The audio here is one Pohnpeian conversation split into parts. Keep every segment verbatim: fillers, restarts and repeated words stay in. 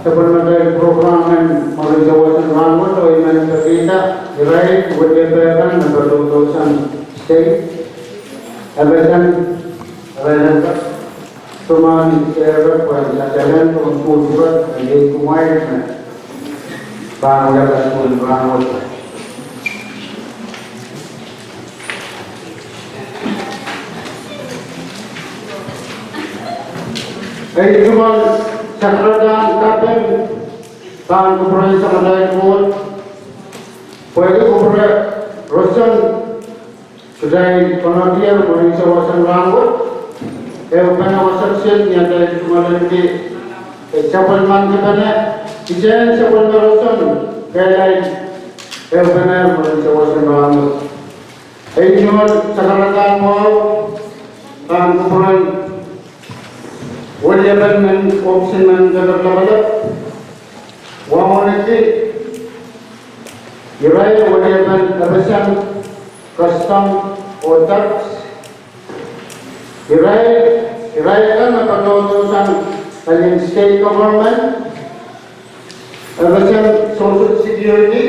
Sapwellimatail program en mwurin sawas en rahnwet oh I men pekihda irail weliepe kan me patohdo sang state, FSM, irail en kak sohte men sehse pwe irail en tohn sukuhl pwukat me iei kumwail me pahn wia kasukuhl en rahnwet. Ei, I men sakaradahn kaping pahn kupwuren Samatail Koht, pwehki kupwure roson kitail konehng mwurin sawas en rahnwet, ehupene wasa kiset ni atail tungoalenki sapwellimankipene, kisehn sapwellime roson kehlail, ehupene mwurin sawas en rahnwet. Ei, I men sakaradahn wahu pahn kupwuren weliepen men ohpis en Menin Keder Lapalap, wauneki irail weliepen FSM, Custom oh Tax, irail, irail kan me patohdo sang palien state government, FSM Social Security,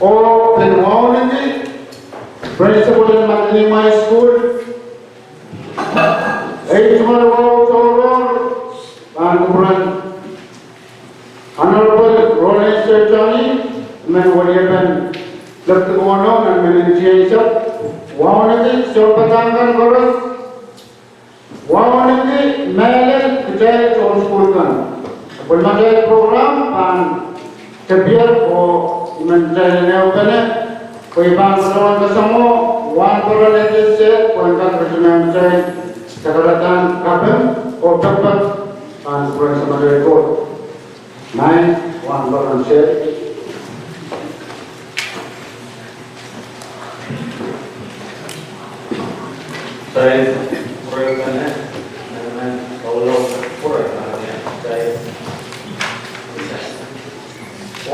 oh pil wauneki principal en Madolenihmw High School. Ei, I men wahu tohrohr pahn kupwuren Honorable Roland Sir Tony, men weliepen Lapalap Komono nan Menin Tiensap, wauneki sounpadahk kan koaros, wauneki mehlel kitail tohn sukuhl kan. Sapwellimatail program pahn tepier oh I men kitail en ehupene, pwe I pahn patohwan kasamwo wahnpoaron edit sehd pwehn kak rehtail sakaradahn kaping oh pekipek pahn kupwuren Samatail Koht. Maing, wahnpoaron sehd. Kitail pwurehng, nan, nan, kaulau pwurehng, kitail.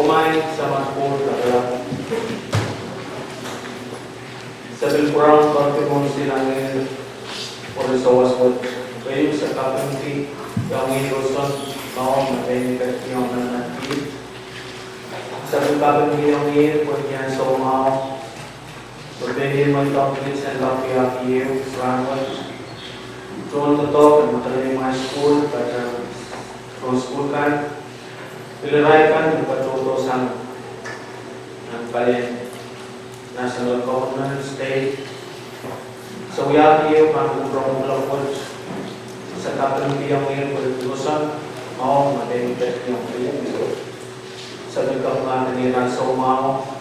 Oh maing Samat Koht Lapalap, se pil pwurehng pahn kupwuren Samatail Koht, mwurin sawas wet, pwe se kapingkihong ie roson mwahu me pein I ketiong nan nampih. Se pil kapingkihong ie pwe ni ansou mwahu me pein I men kapingkihong ie rahnwet. Tohndoadoahk en Madolenihmw High School, patohwan tohn sukuhl kan, pil irail kan me patohdo sang nan palien national government, state. Se wiahki ie pahn kupwuren Lapalap wet, se kapingkihong ie pwe roson mwahu me pein I ketiong ie. Se pil kapingkihong ie ansou mwahu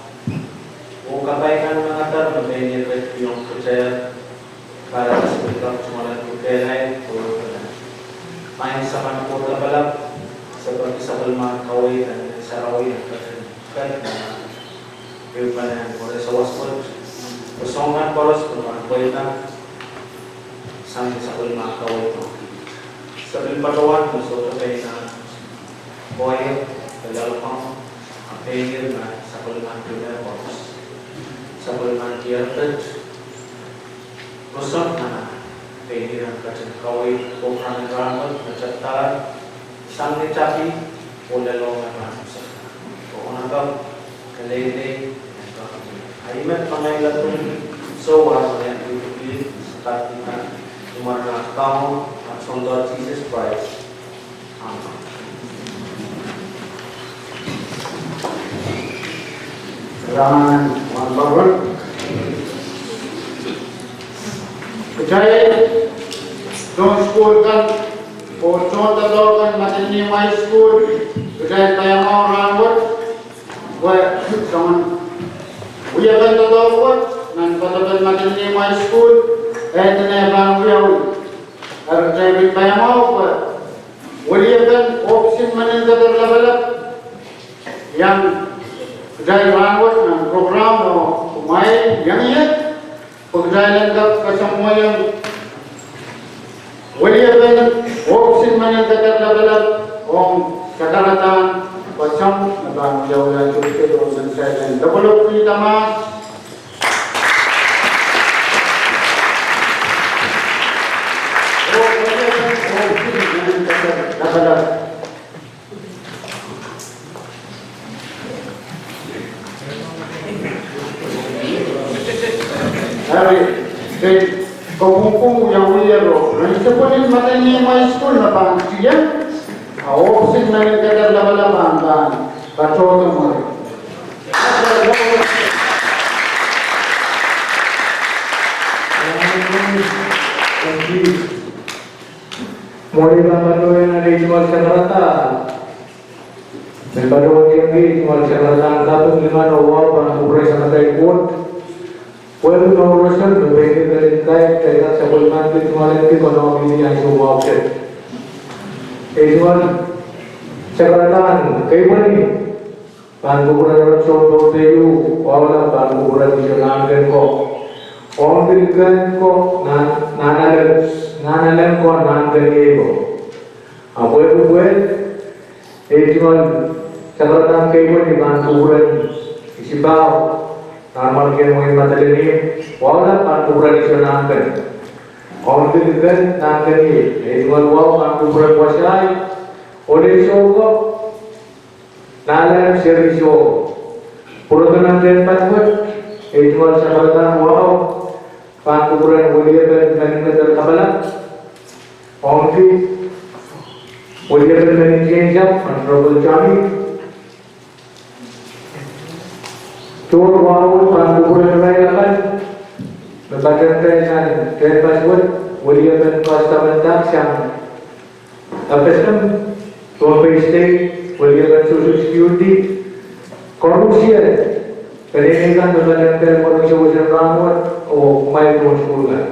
oh kapai kan me ngadahr me pein I ketiong kitail. Kahrehda se pil kak tungoalenki kehlail oh ehupene. Maing Samat Koht Lapalap, se peki sapwellimen kaweid en Ngehn Sarawi en ketin, ketin ehupene mwurin sawas wet, pwe soangen koaros pahn pweida sang sapwellimen kaweid. Se pil patohwan me sohte pein koahiek, pil loalokong, a pein irail me sapwellimen pwukat koaros, sapwellimen diar pwukat, roson nan pein irail ketin kaweid program en rahnwet me tepdahr sang ni tapi oh lelohng pahn usa. Kokonakap, keleilei, a I men pahn ahneki ladu, soh, wa, ne, ipwiki, sakadika, imwarna Kauno, ahpw Sounkomour Sises Krais. Amen. Rahn wahnpoaron. Kitail tohn sukuhl kan, oh tohndoadoahk en Madolenihmw High School, kitail paiamwahu rahnwet, pwe soangen wiepen doadoahk wet nan poadoapoad Madolenihmw High School, e dene pahn wiawi. Eri kitail pil paiamwahu pwe weliepen ohpis en Menin Keder Lapalap iang kitail rahnwet nan program oh kumwail iang ie, pwe kitail en kak kasamwoiong weliepen ohpis en Menin Keder Lapalap ong sakaradahn pwosong me pahn wiawi. Kitail en kapwurohng Damask. Oh, weliepen ohpis en Menin Keder Eri, pil kopwungpwung wiawi ero, principal en Madolenihmw High School me pahn tieng, a ohpis en Meninkeder Lapalap pahn patohdo mwuri. Mwuri pahn patohdo nan ei tungoal sakaradahn. Men patohdo nan ei tungoal sakaradahn, kaping, lingan oh wahu pahn kupwuren Samatail Koht. Pwehki mour wet me pein kitail, kitail kak sapwellimaniki tungoal en kihong konohki ansou mwahu kiset. Ei tungoal sakaradahn keipweni pahn kupwuren Reverend Sounpou Seiu, wahu lap pahn kupwuren Mision Nahnken ko, ong pil kehn ko, nan, nahnalek, nahnalek ko, Nahnken iei ko. Ahpw pwehki pwe ei tungoal sakaradahn keipweni pahn kupwuren Isipahu, Nanmwarkien Wehin Madolenihmw, wahu lap pahn kupwuren Mision Nahnken. Ong pil kehn Nahnken iei, ei tungoal wahu pahn kupwuren Wasai, Olesouko, Nahlehr, Seri Soh. Pwurodo nan tehnpas wet, ei tungoal sakaradahn wahu pahn kupwuren Weliepen Meninkeder Lapalap, ong pil Weliepen Menintien Sahpw, Honorable Johnny. Tohn wahu pahn kupwuren irail akan me patehng nan tehnpas wet, Weliepen Pastor Mendak sang F S M, Pohnpei State, Weliepen Social Security, koarusie, peneinei kan me patehng nan koarusie wet en rahnwet, oh kumwail tohn sukuhl kan.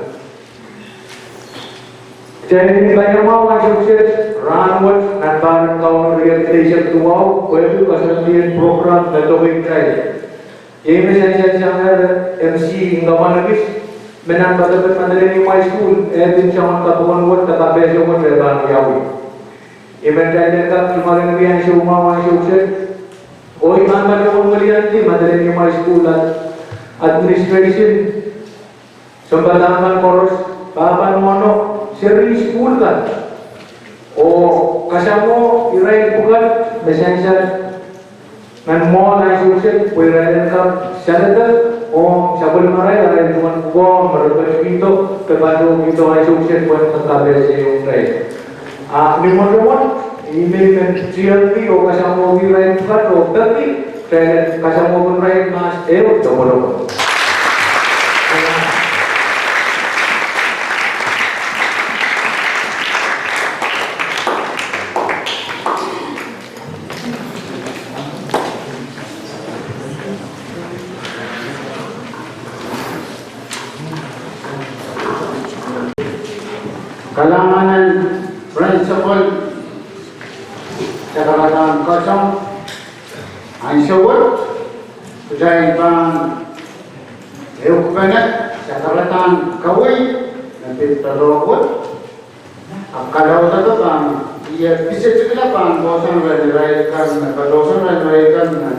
Kitail en paiamwahu ansou kiset rahnwet nan pahr en Kauno riekid eisek duwau, pwehki koasoandi en program me doke kitail. Iei me sansal sang ehr M C en kapwunod kis, me nan poadoapoad Madolenihmw High School, eh, pil soangen kapokon wet de kapehse wet eh pahn wiawi. Ih me kitail en kak tungoal en wia ansou mwahu ansou kiset. Oh I pahn patohwan weliandi Madolenihmw High School administration, sounpadahk kan koaros, pahpa nohno, seri sukuhl kan, oh kasamwo irail pwukat me sansal nan mwohn ansou kiset pwe irail en kak saledek ong sapwellimarail, arail tungoal pwukoa me re ketikihdo, pahn patohdo ansou kiset pwehn kak kapehse ong irail. A ni mwotomwot, I men men tiengki oh kasamwoki irail pwukat oh peki kitail en kasamwoki irail mahs ehu lopwolopwol. Kalahngan en principal, sakaradahn kasong, ansou wet kitail pahn ehukipene sakaradahn kawei me pid doadoahk wet. Ahpw kalaudehla pahn, I eh pisetikla pahn kohsang rehn irail kan me, kohsang rehn irail kan me,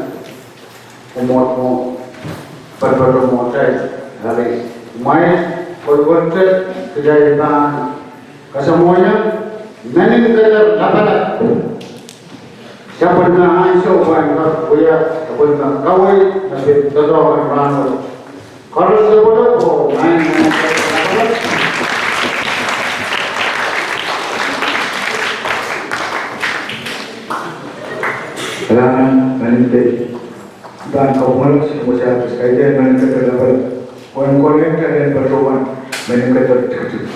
omot mo, patopato mwohtail, eri kumwail kohkohte kitail pahn kasamwoiong Meninkeder Lapalap. Sapwellime ansou pwehn kak wia sapwellime kawei me pid doadoahk en rahnwet. Koaros lopwolopwol, maing, maing. Kalahngan, Meninkeder. Pahn kapwunod, Moses, kaidehn Meninkeder Lapalap. Pwehn connect en patohwan Meninkeder tikitik.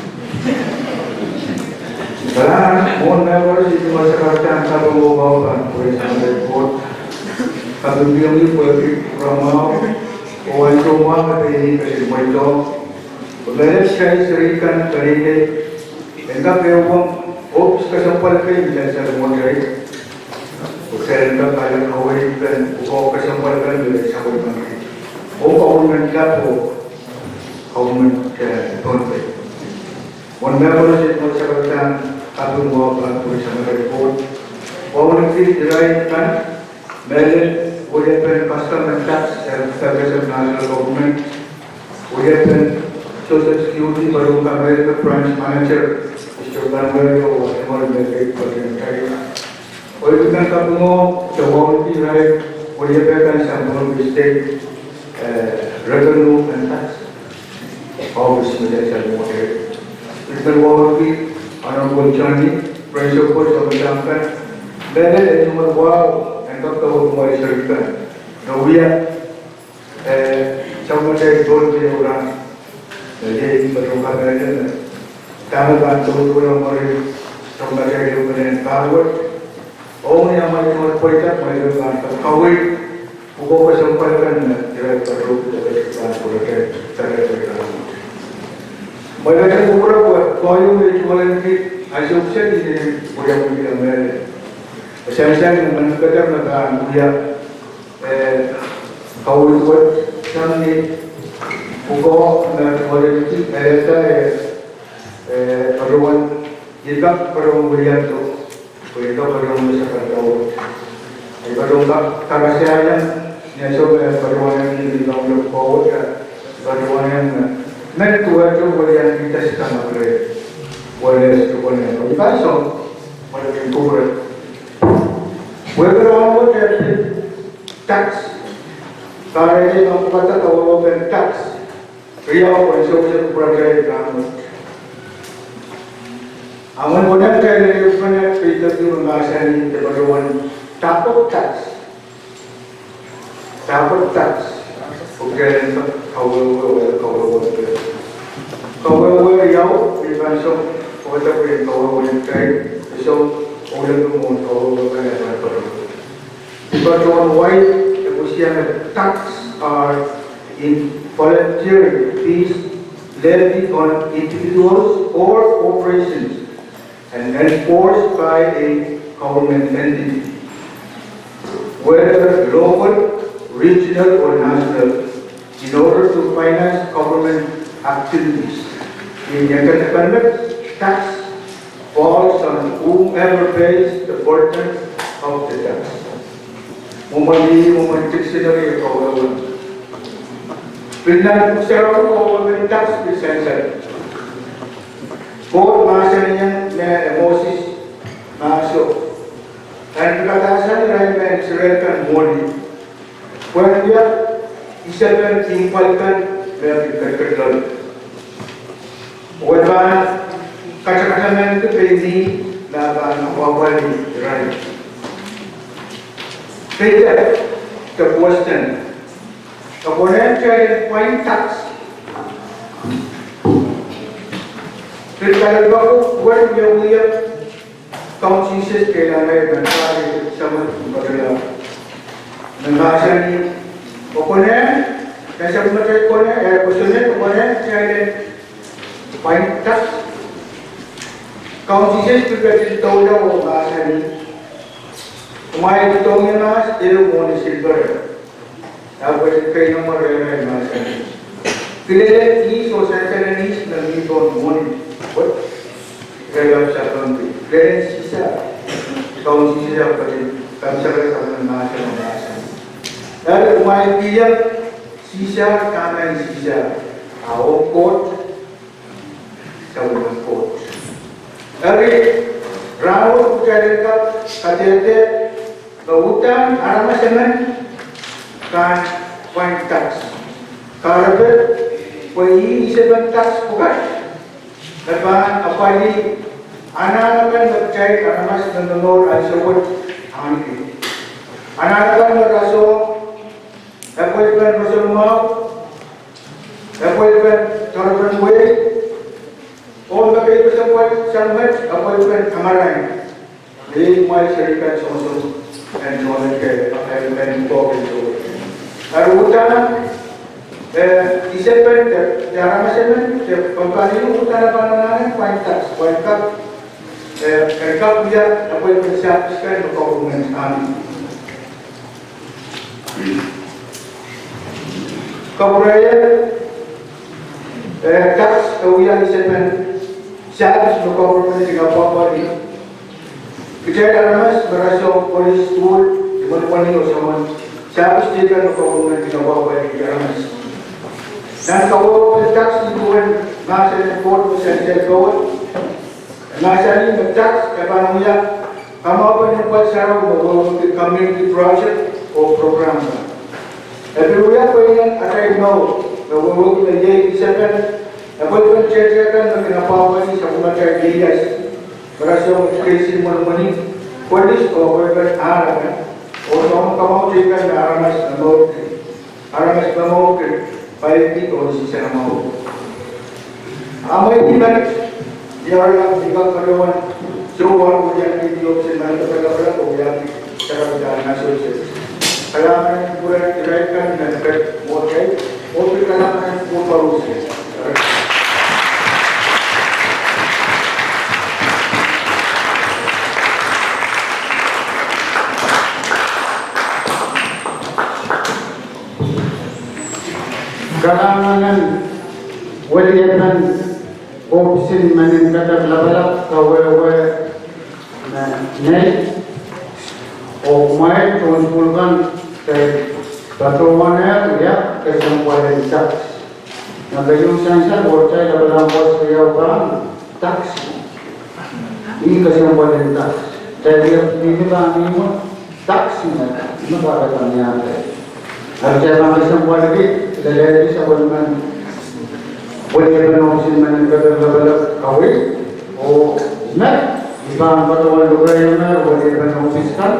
Kalahngan, mwohn mehkoaros, I tungoal sakaradahn kaping oh wahu pahn kupwuren Samatail Koht. Kaping ong ih pwehki rongamwahu oh ansou mwahu me pein ih ketin mweidohng. Pwe mehlel kitail seri kan peneinei en kak ehuong ohpis kesempwal kei me kitail salemwohte. Pwe kitail en kak ale kaweid kan, pwukoa kesempwal kan me kitail sapwellimaniki. Oh government kan, oh government, eh, Pohnpei. Mwohn mehkoaros, I tungoal sakaradahn kaping oh wahu pahn kupwuren Samatail Koht. Wauneki irail kan, mehlel Weliepen Pastor Mendak sang F S M National Government, Weliepen Social Security, Baruch America Branch Manager, Mister Banweri, oh Emmanuel Mekei, President Taylor. Oh I pil men kaping oh wauneki irail Weliepe kan sang Pohnpei State, eh, Revenue and Tax. Office me lel sang mwohte. It me wauneki Honorable Johnny, Principal Sohn Sampan. Mehlel e tungoal wahu en kak doadoahk mwohte serihkan. Re wia, eh, sang mwohte doadoahk mwohte. Iei me tonga mehlel. Dahme pahn doadoahk mwohte, sang mwohte mehn pahr wet. Ong ni amwail tungoal pweida, mwohte pahn kawei. Pwukoa kesempwal kan me irail patohwan pwukoa kan pwurehng patohwan. Mwein patohwan pwukoa kan pwukoa ieu me tungoal en kihda ansou kiset ni pwukoa kan pwukoa kan. Sansal me mehn patohwan me pahn wia, eh, kaweid wet sang ni pwukoa me tungoal en kihda, eh, eh, patohwan, I kak patohwan weliandi. Pwe I kak patohwan wia sakarkawot. I patohwan kak karasehiong, ni ansou me patohwan en ni kaun lok kawot, patohwan en men duwehte weliandi test kan apre. Weliandi test kan apre. I pahn song, patohwan kupwure. Wehwehki rahnwet e pil tax. Kahrehda I pahn pwukada kawehwehpen tax. Riau pwe I sewese kupwuratail rahnwet. Ahmw konehng kitail en pwunod pil tepin mahsanih de patohwan dahkot tax. Dahkot tax. Pwe kitail en kak kawehwe, kawehwe. Kawehwe riau, I pahn song, pwukada pwe kawehwe kitail, I song, oh lel mwohn kawehwe kan e pahn patohwan. I patohwan wai, e koasoia me tax are involuntary fees levied on individuals or corporations and enforced by a government entity, whether local, regional, or national, in order to finance government activities. In economic, tax falls on whomever pays the burden of the tax. Mwomwen, mwomwen dictionary e kawehwe. Pil nan pwuhk sarawi kawehwehpen tax pil sansal. Koht mahsanihong me Moses mahso. Pahn kadasang irail mehn Israel kan mwohni. Pwehn wia isepen impwal kan me kin ketiket loale. Wehwehki pahn katakatamanki pein ih me pahn apwapwalih irail. Pein the question. Ke konehng kitail en pwain tax. Pil kalelapak wet me wia Kaun Sises kehlail nan pahn samat patohla. Me mahsanih, ke konehng, ke samat me ke konehng, eh, kosonned ke konehng kitail en pwain tax. Kaun Sises pil ketin doula oh mahsanih, kumwail dohng ie mahs ehu mwohni silver. Ahpw e ketin keinemwe rehrail mahsanih, kilelen ihs oh sansal en ihs me mi pohn mwohni wet. Irail ahpw sapengki, kilelen Sisar. Kaun Sises ahpw ketin kamsakala sapwellime mahsen, mahsanih, eri kumwail kihong Sisar dahme en Sisar, a ong Koht sapwellimen Koht. Eri, rahnwet kitail en kak kadehde me uhdahn aramas emen kan pwain tax. Kahrepe, pwe ih isepen tax pwukat me pahn apwalih anahn emen me kitail aramas me momour ansou wet ahneki. Anahn emen me rasehng, apwalih emen me rasehng mwahu, apwalih emen doaropwe wehi, oh me kei kesempwal sang met, apwalih emen kamarain. Iei kumwail serihkan songosong en Sohn, ke, eh, men koaros. Eri uhdahn, eh, isepen de, de aramas emen, de pahn pahn ih uhdahn pahn anahne pwain tax, pwain kak, eh, en kak wia apwalih emen sahpis kan me government ahneki. Kapwurehiong, eh, tax e wia isepen sahpis me government kin apwapwalih. Kitail aramas me rasehng police sukuhl, imwen imwen oh soangen sahpis teikan me government kin apwapwalih aramas. Nan kawehwehpen tax ni duwen mahsen en Koht me sansal pwukat, mahsanih me tax e pahn wia kamwahupen impwal sarawi me wehwehki community project oh program. E pil wia pweinen atail mour me wehwehki me iei isepen Apwalih kan, tete kan, me kin apwahpwalih sapwellimatail leaders, me rasehng education mwohni mwohni, police oh apwalih kan, aramas, oh soangen kamwahu teikan me aramas me mourki, aramas me mourki, pwain oh ni sihsang mwahu. Amwail menet, ni aramas me kak patohwan, sohte wia ni opisin manager, pala pala, oh wia ni sarawi dan associate. Kalahngan en kupwuren irail kan me pek mwohtail, oh pil kalahngan en kupwur koaros. Kalahngan en weliepen opisin manager, lapalap kawehwe me nei, oh kumwail tohn sukuhl kan, ke patohwanehr wia kesempwal en tax. Nan keieu sansal, oh kitail lapalap koaros keieu pahn tax. Ih kesempwal en tax. Kitail wia ni pahn imwo tax me, me pahn kak miate. Eri kitail pahn kesempwalki, lelehdi sapwellimen weliepen opisin manager, lapalap kawehwe, oh me I pahn patohwan lukehiong weliepen opis kan,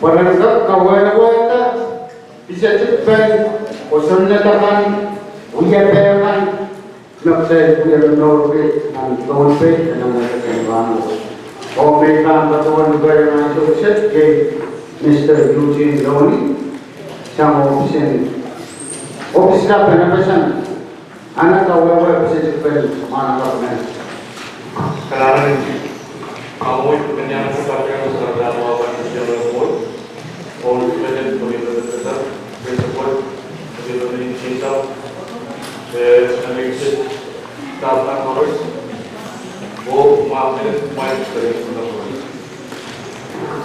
pwe ren kak kawehwehda pisetik pen kosonned akan, wiepe kan, me kitail wia momourki nan Pohnpei, nan wehwehki rahn wet. Oh me I pahn patohwan lukehiong associate, iei Mister Eugene Loni, sang opisin, opis kan, pene pesen, ana kawehwe pisetik pen mwahnakapw men. Kalahngan en amwail menet, kalahngan en amwail menet, principal, principal, eh, staff members, oh mwahu menet, mwahu menet.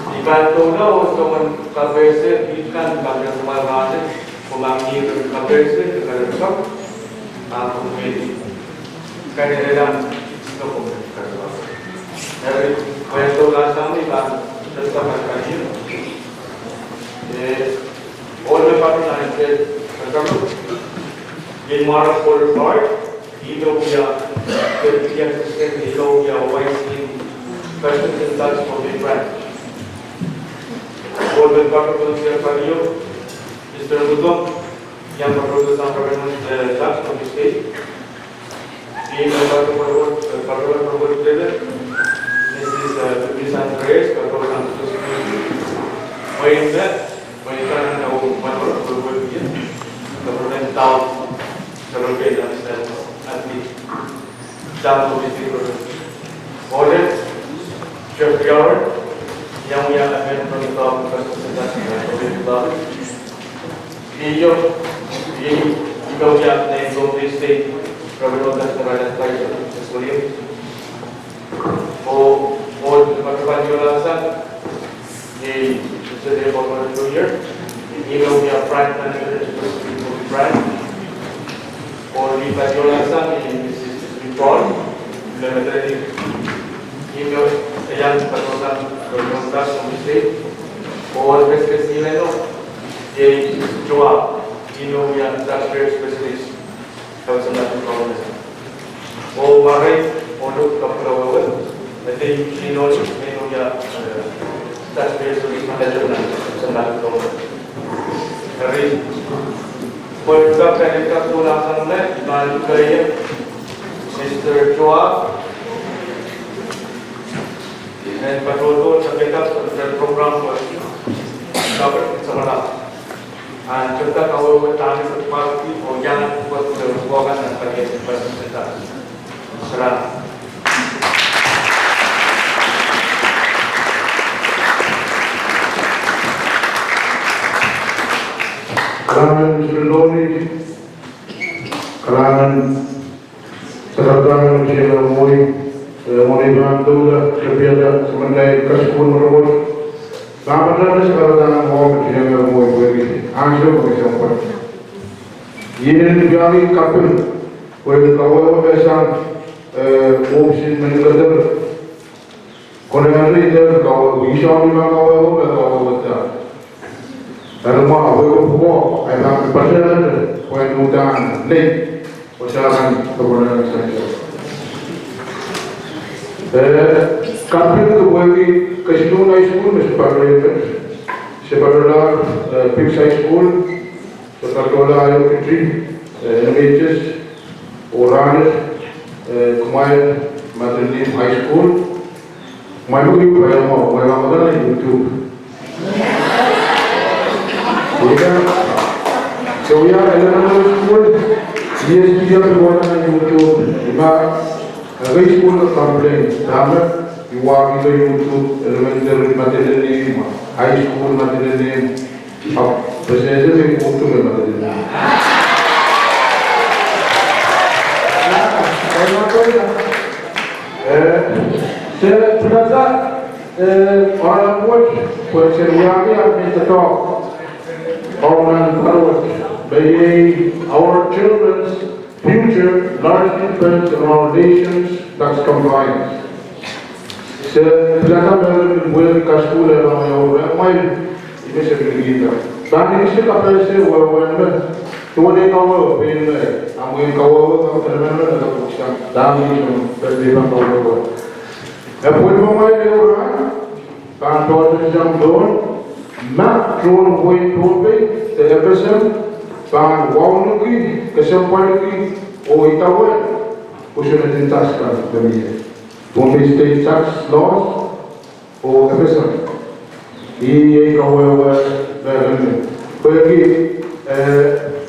I pahn doula oh soangen kapehse, I kan kapehse mwahu rahnwet, komw ngihl kapehse, kapehse, ah, komw ngihl. Kaidehn lel, I pahn doula soangen, I pahn doula soangen. Eh, ohl me patohwan, eh, patohwan, Inmwarok Paul Bart, ih me wia Deputy Assistant, ih me wia Vice President, Customs and Tax Complaint Branch. Ohl me patohwan, Sir Palio, Mister Mutom, iang patohwan sang Government, eh, Tax Complaint State. Ih me patohwan, eh, patohwan, patohwan, Missus, eh, Missus Andreas, patohwan, Missus Mwein me, mwein kan, eh, oh, patohwan, patohwan, eh, patohwan, Taun, patohwan, Missus Andy, Taun, patohwan, patohwan. Ohl me, Jeffrey Howard, iang wia Attorney General, patohwan, patohwan. Ih, ih, ih me wia Pohnpei State Revenue Tax Director, Mister William. Oh, oh, patohwan, patohwan sang, eh, Mister Dave Junior, ih me wia Branch Manager, Branch. Oh, patohwan sang, eh, Missus Paul, ih me, ih me iang patohwan sang, patohwan sang, Pohnpei State. Oh, Mister Stephen, eh, Joab, ih me wia Taxpayer Specialist, Housing and Government. Oh, Marie, oh, Luke, kapwurewe, Matthew, Shinoni, ih me wia, eh, Taxpayer Service Manager nan Housing and Government. Eri, pwe I pahn kak doula sang, I pahn lukehiong Mister Joab, en patohdo, sa kak, sa program, sa kak, sa kak. Ahn tepda kawehwe dahme se pahn pil oh iang kupwurki kuloak nan palien pahn sehse. Salam. Kalahngan Mister Loni, kalahngan Sakaradahn Mister Loni, eh, mwein I pahn doula, kepiada, samatail kasukuhl me rohng. Pahn pahn doula Sakaradahn Mister Loni, pwehki ansou me kesempwal. Ih nin piari kaping, pwehki kawehwe me sang, eh, opisin manager. Konehng ih dehr kawehwe, I sohte pahn kawehwe, pahn kawehwe da. Eri ma wehwehki pwukoa, I pahn patohwan pwehn uhdahn lei. Wasa kan, Governor Sancho. Eh, kaping pwehki Kesiluhn High School me se patohwan, se patohwan, eh, Pikes High School, se patohwan Ayo Kitty, eh, M H S, oh rahnwet, eh, kumwail Madolenihmw High School, kumwail me keieu paiamwahu, kumwail me pahn wia YouTube. Ih, so ia, elementary school, E S P me pahn wia YouTube. Ih ma, ekei school complain, dahme, I wahki YouTube, elementary Madolenihmw, high school Madolenihmw, ahpw, pwe se se me kuhtume Madolenihmw. Eh, se pilada, eh, oaralap wet, pwe se wiahki ahmw doadoahk. Oaralap wet, pwe iei our children's future largely depends on our nation's tax compliance. Se pilada me pil wehwehki kasukuhl ehu me, oh, me, me, I me se pil kihda. Pahn I se kapehse wehwehn me, duwen ei kawehwe, pein me, amwail kawehwe, kam teremen me, na pwuhk sang, dahme I sohte pahn kawehwe. E pwehn me amwail ehu rahn, pahn tohto sang tohn, ma tohn wehin Pohnpei, de F S M, pahn wauneki, kesempwalki, oh idawehn, kosonned en tax kan me mie. Pohnpei State Tax Laws, oh F S M. Iei kawehwe me, me, me. Pwehki, eh,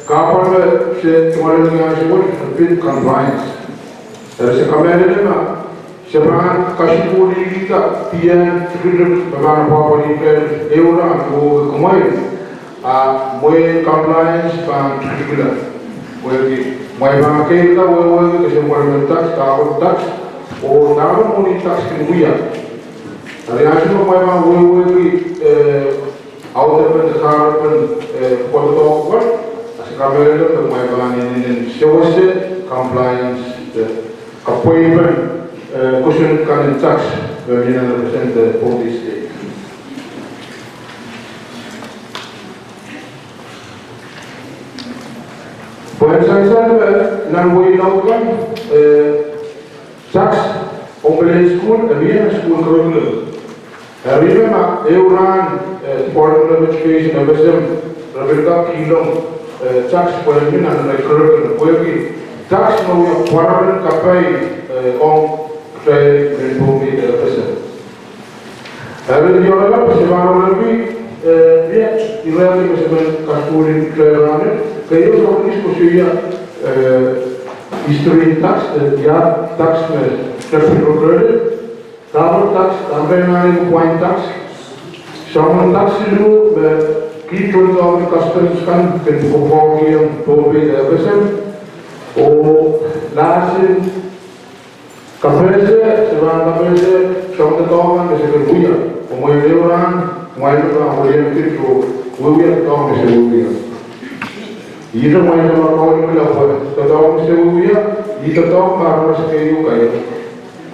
kahpwal me se tungoalenki ansou wet, pid compliance. Eh, se kamehlele ma, se pahn kasukuhlihkihda pien tikitik me pahn apwahpwalih ehu rahn, oh kumwail. Ah, mwein compliance pahn tikitikla. Pwehki, kumwail pahn keirda wehwehki kesempwalpen tax, kahpwal tax, oh dahme mwohni tax kin wia. Eri ansou me kumwail pahn wehwehki, eh, audepen de kahrepen, eh, pwukoa doadoahk wet, a se kamehlele me kumwail pahn inenen sewese compliance, eh, kapwaipen, eh, kosonned kan en tax, eh, me mie nan Pohnpei State. Pwe sansal me nan wehi laud kan, eh, tax ong pil school, eh, mie nan school curriculum. Eri ma, ehu rahn, eh, Department of Education, F S M, re pil kak kihlong, eh, tax pwehn mie nan curriculum, pwehki tax me wia pwararen kapai, eh, ong kitail mehn Pohnpei de F S M. Eri ni oaralap se pahn oaralap, eh, mie, irail me se men kasukuhlihki kitail rahn, keieu soangen koasoia, eh, history tax, eh, ia tax me, tax me recorded, carbon tax, tampen nan wine tax, soangen tax siluh me kihdo en customs kan kin pwukoa pohn Pohnpei de F S M, oh, lasin kapehse, se pahn kapehse, soangen doadoahk me se kin wia, oh mwein ehu rahn, mwein pahn wia kihdo, wiewia doadoahk me se wiewia. Ihte mwein ma kaun me lapwet, doadoahk me se wiewia, ihte doadoahk me aramas keieu kaia.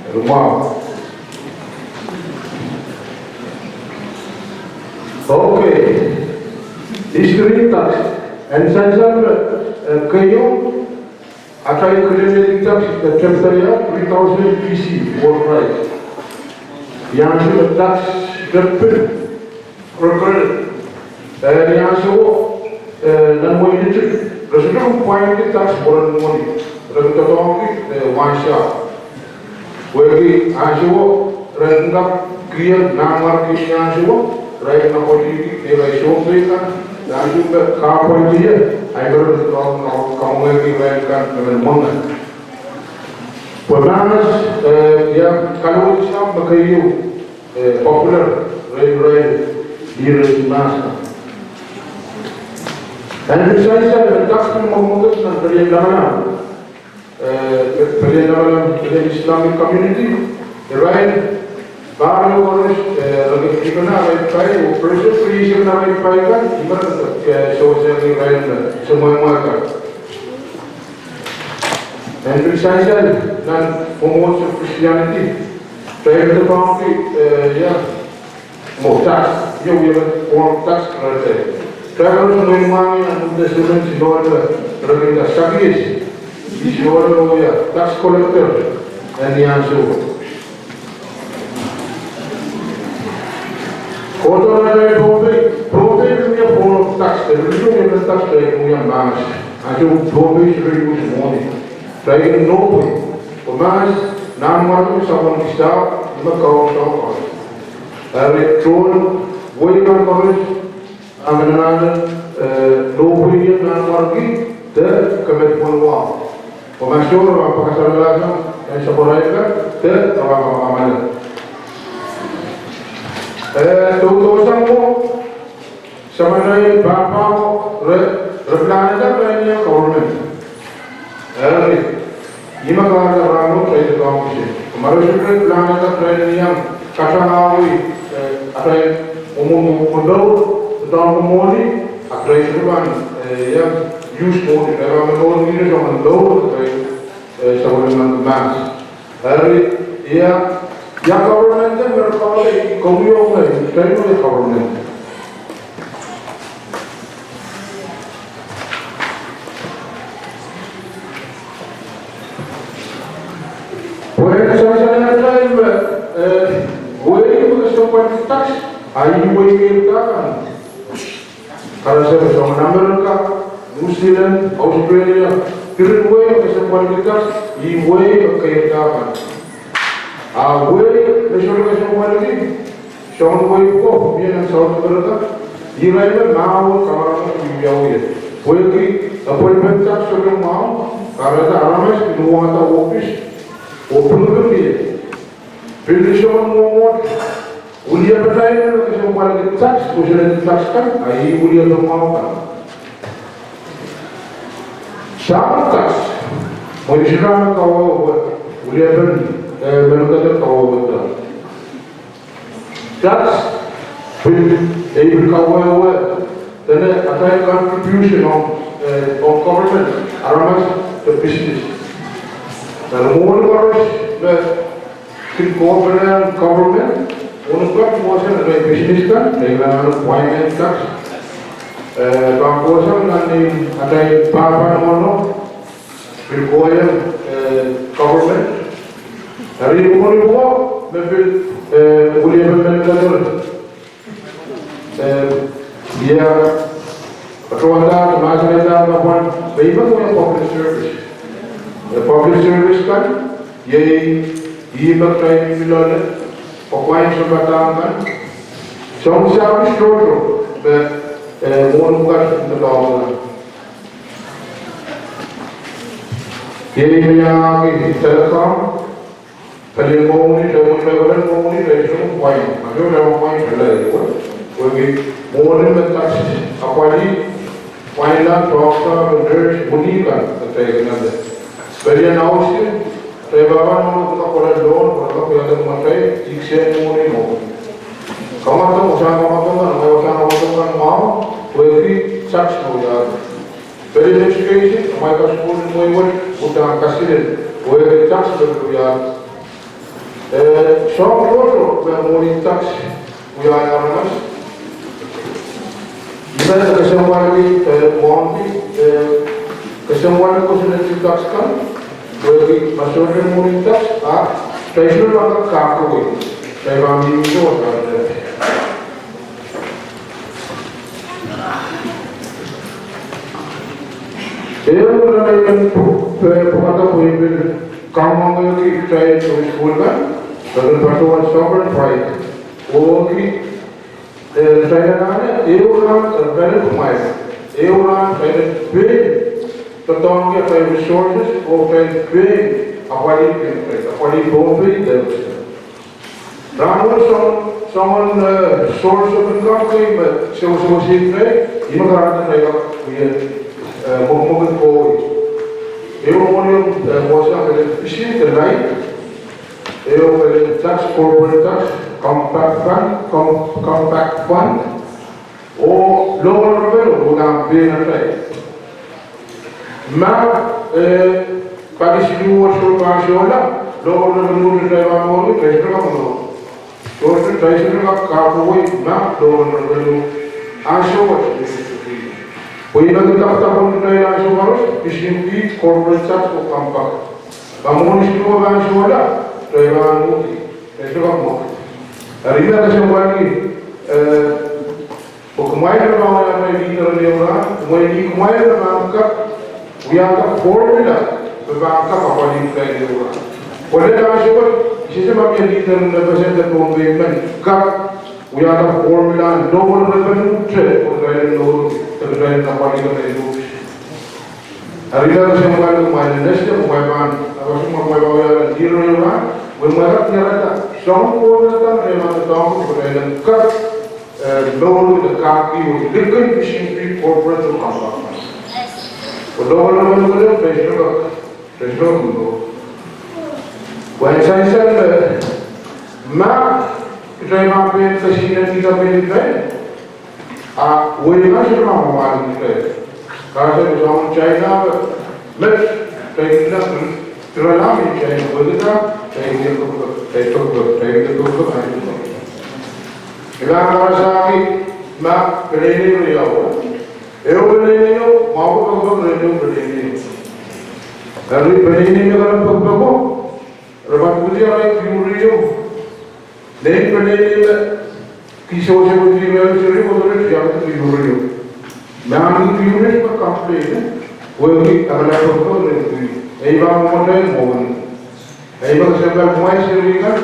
Eri mwahu. Okay. History tax. En sansal me, eh, keieu, atail kilel en tax, eh, tepda ia, three thousand B C, worldwide. Ia ansou me tax tepda. Kol, kol, eh, ni ansou, eh, nan wehin Egypt, re sohte pwainki tax pwe ren mwohni, re doadoahngki, eh, wain sahpw. Pwehki ansou, re kin kak kihong nanmwarki ni ansou, re kin apwalihki, eh, re sohte kan, ni ansou me kahpwal ie, ahi me re doadoahngki kamwengehki irail kan, me men mwenge. Pwe mahs, eh, ia, kalohk sahpw me keieu, eh, popular, irail, irail, irail mahs. En pil sansal, tax me mwomwohdiso nan pelien lamalam. Eh, pe-, pelien lamalam, pelien Islamic community. Irail, pahn koaros, eh, re kin kihpene arail pai, oh pressure, pressure arail pai kan, ihme, eh, sewese irail, eh, semwehmwe kan. En pil sansal, nan mwomwohdiso Christianity, kitail doadoahngki, eh, ia, mwo tax, ia wia form tax kitail. Kitail koaros mwomwohdiso nan New Testament, sinohte, re kin kak sakies. Siohn oh wia tax collector en ni ansou. Kohdo nan Pohnpei, Pohnpei kin wia pohn tax, e kin wia tax, e kin wia mahs. Ansou Pohnpei se kin wia mwohni. Tail nohpwe, oh mahs, Nanmwarki sapwellimomwi, me kaun sapwellimomwi. Eri tohn wehi kan koaros, a men anahne, eh, nohpweiong Nanmwarki de Kemetpwel Wau. Komw sohte pahn pakasalasang, eh, sapwarailda de pahn pakamalel. Eh, doudousamwo, samatail pahpa mwo, re, re pilahn dah pahn iang government. Eri, ihme kahrehda rahnwet, eh, de kaun kis. Komw sohte pilahn dah pahn iang katangahwei, eh, atail mwomwohdiso, doadoahk mwohni, atail sohte pahn, eh, iang use mwohni, eh, pahn mwohni, soangen doadoahk, eh, eh, sapwellimen mahs. Eri, ia, ia government en me re kawehwe, komwi oh ngehi, kitail me government. Pwe sansalehda me, eh, wehi me kesempwalki tax, a ih wehi keirda kan. Karasepe, soangen Amerika, New Zealand, Australia, pirin wehi me kesempwalki tax, ih wehi me keirda kan. A wehi me sohte kesempwalki, soangen wehi ko, mie nan South America, irail me mahwin kamaramas wiwiawi. Pwehki appointment tax sohte mwahu, kahrehda aramas kin wahda ohpis, oh pwilipwil ie. Pil soangen mwomwohd, wiliepen tax, me kesempwalki tax, pwe sohte tax kan, a ih wiliepen mwahu kan. Soangen tax, mwein sohte kawehwe, wiliepen, eh, mehkot kawehwehda. Tax, pil, eh, pil kawehwe, dene atail contribution ong, eh, ong government, aramas de business. Nan mwohni koaros me kin cooperate government, mwohni koaros kohsang nan business kan, nan payment tax. Eh, pahn kohsang nan atail pahpa nohno, pil kohieng, eh, government. Eri mwohni ko, me pil, eh, wiliepen mehkot. Eh, ia, patohwanda, mahsanihada me pahn, me ih me pahn public service. Eh, public service kan, iei, ih me kitail mih loale, pwapwain sounpadahk kan. Soangen service tohto, me, eh, mwohni kan, me doadoahk kan. Iei me iangahki telecom, pali mwohni, pali mwohni, pali mwohni, pali mwohni, pali mwohni, pali mwohni, pali mwohni, pwehki mwohni me tax apwalih, pwainla, doctor, nurse, mwohni kan, me tail kin ale. Pali en housing, tail pahpa nohno kohla loan, kohla pwehki atail mwohtail, iksen mwohni mwo. Kamwadong, sang kamwadong kan, sang kamwadong kan mwahu, pwehki tax me wiawi. Pali en education, amwail kasukuhl en wehi wet, uhdahn kaselel, pwehki tax me wiawi. Eh, soahng tohto me mwohni tax wiawi aramas. Ih me kesempwalki, eh, mwohni, eh, kesempwalki kosonned en tax kan, pwehki ma sohte mwohni tax, a, kitail sohte pahn kak kahkawei, kitail pahn mihmi soh, a, eh. Ehu nan ei men pu-, pwe, pwukada pwe I pil kamwengehki kitail sukuhl kan, pwe patohwan Sovereign Pride. Pwehki, eh, kitail anahne, ehu rahn, eh, pali kumwail. Ehu rahn, kitail pein doadoahngki atail resources, oh kitail pein apwalih, apwalih Pohnpei, de Rahnwet soangen, soangen, eh, source of income kei me sewesewese kitail, ih me kahrehda kitail kak wia, eh, mwekmwekid kohwei. Ehu mwohni, eh, kohsang pali fishing de laid, ehu pali tax, corporate tax, compact fund, com-, compact fund, oh local revenue, oh nan pein atail. Ma, eh, pali siluh wet sohte pahn sohla, local revenue te pahn mwohni, kitail sohte kak mwohni. Sohte, kitail sohte kak kahkawei ma local revenue ansou wet. Pwe I men kapakap ong kitail ansou koaros, pising fee, corporate tax oh compact. Pwe mwohn isuh me pahn sohla, kitail pahn uhdi, kitail sohla mwo. Eri me kesempwalki, eh, pwe kumwail me pahn wia atail leader en ehu rahn, kumwail, kumwail me pahn kak wiahda formula me pahn kak apwalih kitail en ehu rahn. Pwe lel ansou wet, I sehse ma mie leader en Representative Pohnpei men kak wiahda formula en local revenue te, pwe kitail en local, pwe kitail en apwalih kitail en local. Eri me kesempwalki kumwail en esehte, kumwail pahn, a pahn kumwail pahn wiahda leader en ehu rahn, pwe kumwail kak wiahda soangen formula me pahn doadoahngki, pwe kitail en kak, eh, local de kaki, oh likin pising fee, corporate oh compact. Pwe local revenue te, pwe sohla, pwe sohla mwo. Pwe sansal me, ma, kitail pahn pein kesihnen kitail pein kitail. A, wei ma sohte pahn mwamwahlki kitail. Kahrehda soangen China, met, kitail kihla, kitail lami China, wehkada, kitail kihla, kitail kihla, kitail kihla, kitail kihla. Ila karasaki, ma, peneinei riau. Ehu peneinei o, mwahu pekipek rehn ehu peneinei. Eri peneinei me kak pekipek o, re pahn pwudia arail kiuri o. Nein peneinei me, kihsang sewese irail seri, oh re tiahk kiuri o. Me ahn kiuri me complain, wehwehki, a kala pekipek rehn kiuri. Ei pahn mwohtail mwohn. Ei pahn kesempwal kumwail seri kan,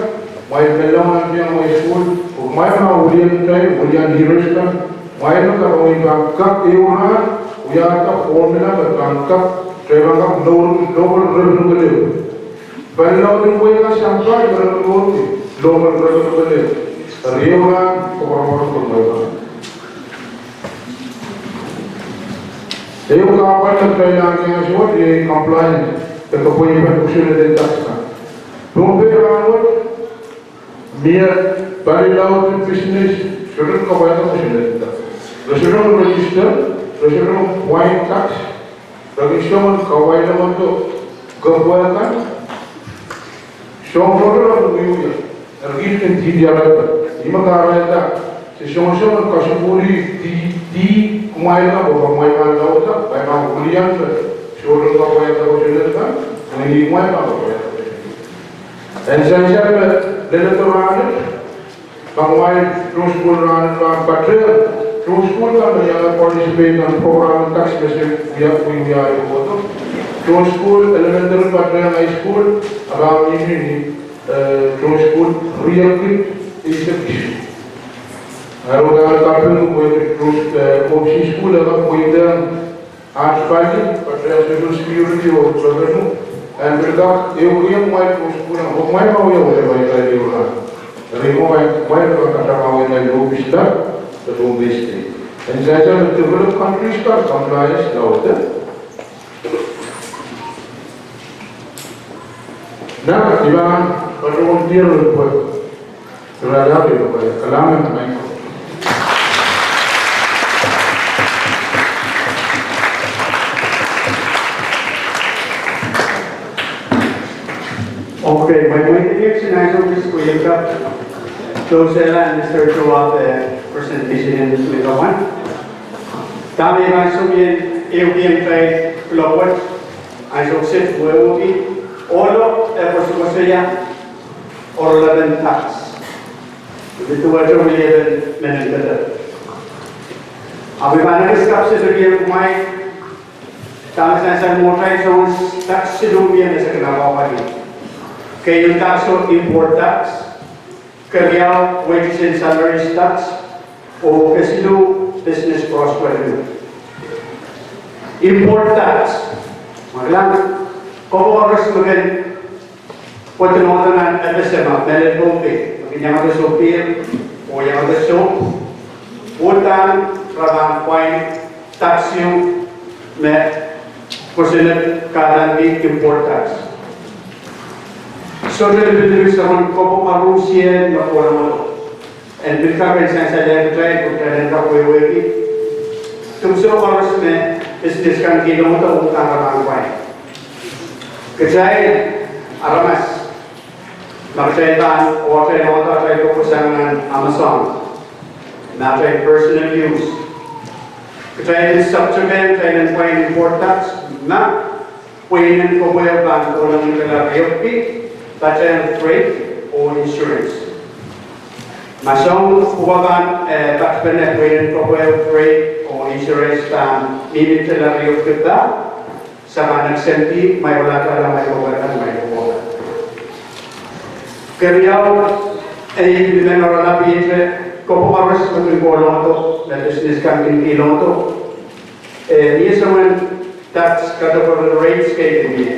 kumwail pil lao nan tiahk kumwail sukuhl, kumwail me wilian tai, wilian hirehs kan, kumwail me kak, kumwail pahn kak ehu rahn, wiahda formula me pahn kak, kitail pahn kak local, local revenue kelehpw. Pali laud en wehi kan sampah, I men kak local, local revenue kelehpw. Eri ehu rahn, koapworopwor kumwail pahn. Ehu kahpwal me kitail ahneki ansou wet iei compliance, de kapwaiada kosonned en tax kan. Pohnpei rahnwet, mie pali laud en business, sohte kapwaiada kosonned en tax. Re sohte register, re sohte pay tax, re kin soangen kapwaiada mwohto, kapwaiada kan, soangen sohte re wiewia. Eri kihsang dihdiarada. Ih me kahrehda, se soangen soangen kasukuhlih di, di, kumwail kan, pwe kumwail pahn lauda, kumwail pahn wilian, sohte kapwaiada kosonned kan, mwein kumwail pahn kapwaiada kosonned. En sansal me, leledo rahnwet, ma kumwail tohn sukuhl rahnwet pahn patehng, tohn sukuhl kan me iang participate nan program tax message wia, wia, wia, wia, tohn sukuhl elementary patehng high school, a pahn mihmi ni, eh, tohn sukuhl riekid eisek isuh. Eri udahn kaping wehwehki tohn, eh, Pohnpei sukuhl e kak pweida aht pali, patehng social security oh revenue, en pil kak ehukihong kumwail tohn sukuhl, oh kumwail pahn wia wehwehki ehu rahn. Eri kumwail, kumwail pahn kak wia ehu pisda, de Pohnpei State. En sansal me developed countries kan compliance lauda. Nan, I pahn patohwan diar pwe, ira lap, ira pwe, kalahngan, Michael. Okay, mwein, mwein, next, I should just go in that. So, sir, and Mister Joab, eh, presentation in this middle one. Dahme I pahn sohte mie ehukihong kitail kuloak wet, ansou kiset wehwehki, ohlo e koasokoasoia oaralapen tax. Ih duwehte wiepen mehn en depe. Ahpw I pahn ekis kapw sehse ong kumwail, dahme sansal mwohtail soangen tax siluh mie me se kin apwapwalih. Keieun tax o import tax, keriau wages and salaries tax, oh kesiluh business gross revenue. Import tax, ma kilang, komw koaros me kin pwoat nohdo nan FSM, mehlel Pohnpei, me kin iangada sohpeir, oh iangada sohp, uhdahn re pahn pwain tax ieu me kosonned kahdaneki import tax. Sohte lipilipil soangen koapworopwor me kohla mwohto. En pil kak en sansalehng kitail, kitail en kak wehwehki, dipwisou koaros me business kan kin iangada, uhdahn re pahn pwain. Kitail aramas, ma kitail pahn, oh kitail ongada atail pwukoa sang nan Amazon, ma atail personal use. Kitail en subject, kitail en pwain import tax, ma pweinen kepwe pahn kohla ni kala riepwiki, pahn freight oh insurance. Ma soang pwukat pahn, eh, patpene pweinen kepwe freight oh insurance pahn mihmi ni kala riepwiki, pahn saman exempt, ma iwala kala, ma iwala kala, ma iwala. Keriau, eh, I men oaralapihte, kepwe koaros me kin kohlongdo, me business kan kin kihlongdo. Eh, ni soangen tax category rates kei mie.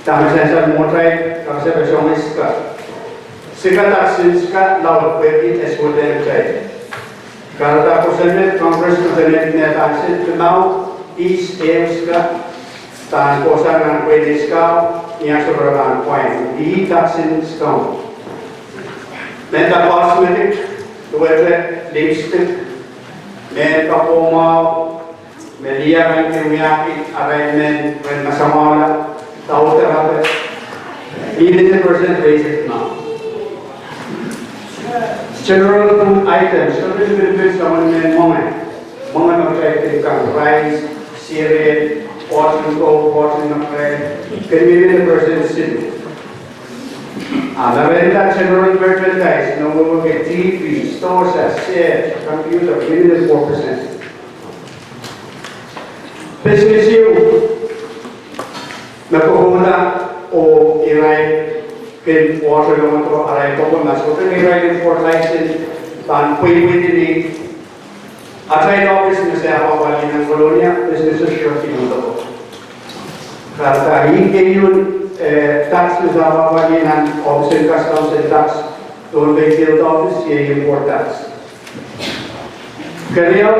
Dahme sansal mwohtail, tax e pesongi sika. Sika tax en sika, laud pwehki e sohte en tail. Kahrehda kosonned Congress me pene me tax en limau, ihs ehu sika, pahn kohsang nan pweinen sika, ni ansou me pahn pwain, ih tax en sika. Mehn cosmetic, duwehte lipstick, mehn kapo mwahu, me lih kan kin wiahki arail mehn, mehn masamala, taude rape, mihmi ni percent raise now. General food items, sohte lipilipil soangen mehn mwenge. Mwenge me kitail kin kang, rice, cereal, bottled Coke, bottled mineral, kin mihmi ni percent siluh. A me rehn general merchandise, me wehwehki T V, stove set, computer, mihmi ni four percent. Business ieu me kokohda oh irail kin water longdo arail kepwe, ma sohte irail import license, pahn pweipweidi ni atail ohpis me se apwahpwalih nan Kolonia, business as usual. Kahrehda ih keieun, eh, tax me se apwahpwalih nan ohpis en Customs and Tax, Pohnpei Field Office, iei import tax. Keriau,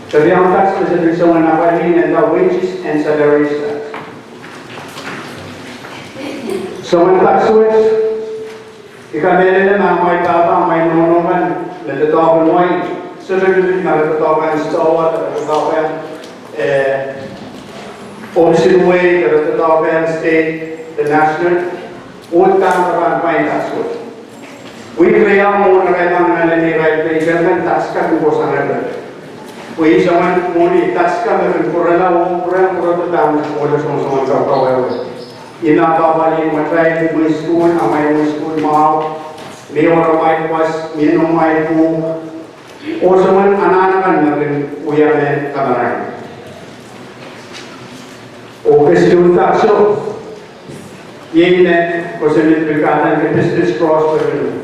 keriau tax me se pil soangen apwalih, nda wages and salaries tax. Soangen tax wet, I kamehlele ma amwail pahpa, amwail nohno kan, me doadoahk en wai, sohte lipilipil ma re doadoahk en stowa, re doadoahk en, eh, ohpis en wehi, re doadoahk en state, de national, oh dahme pahn pwain tax wet. Wihk riau mwohn arail pahn ale ni irail pei kan tax cut en kohsang irail. Pwe ih soangen mwohni tax cut me kin pwurala oh pwurehng pwurodo dahme kola soansoan kawehwe. Ih me apwahpwalih mwohtail mwehi sukuhl, amwail mwehi sukuhl mwahu, mie amwail kwas, mie amwail pwuhk, oh soangen anahn akan me kin wia mehn kamarain. Oh keseluhn tax o, iei me kosonned pil kadaniki business gross revenue.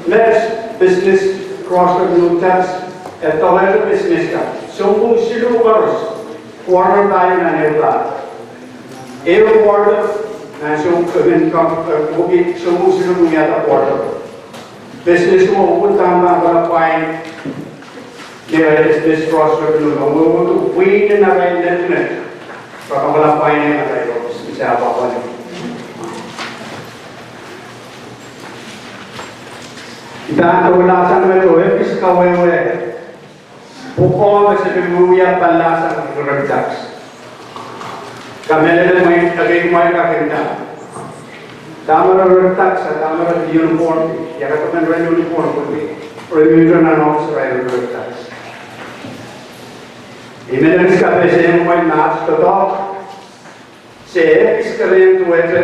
Met business gross revenue tax, e doadoahngki business kan. Sounpwong siluh koaros, quarter pahieu nan ehu pahr. Ehu quarter, nan sounpwong, eh, sounpwong siluh wiahda quarter. Business o uhdahn pahn kohla pwain, ni arail business gross revenue, oh wehwehki pwihn en arail net net. Pahn kohla pwain en arail business, se apwahpwalih. I pahn kohla sang me to epis kawehwe. Pwukoa me se pil wiewia pahn lahsang rep tax. Kamehlele mwein, ekei mwein kakinda. Dahme rep tax, a dahme rep uniform, ia katemen rep uniform, pwe rep uniform nan ohpis irail rep tax. I men ekis kapehse mwein me aht doadoahk. Se ekis kereniong duwehte,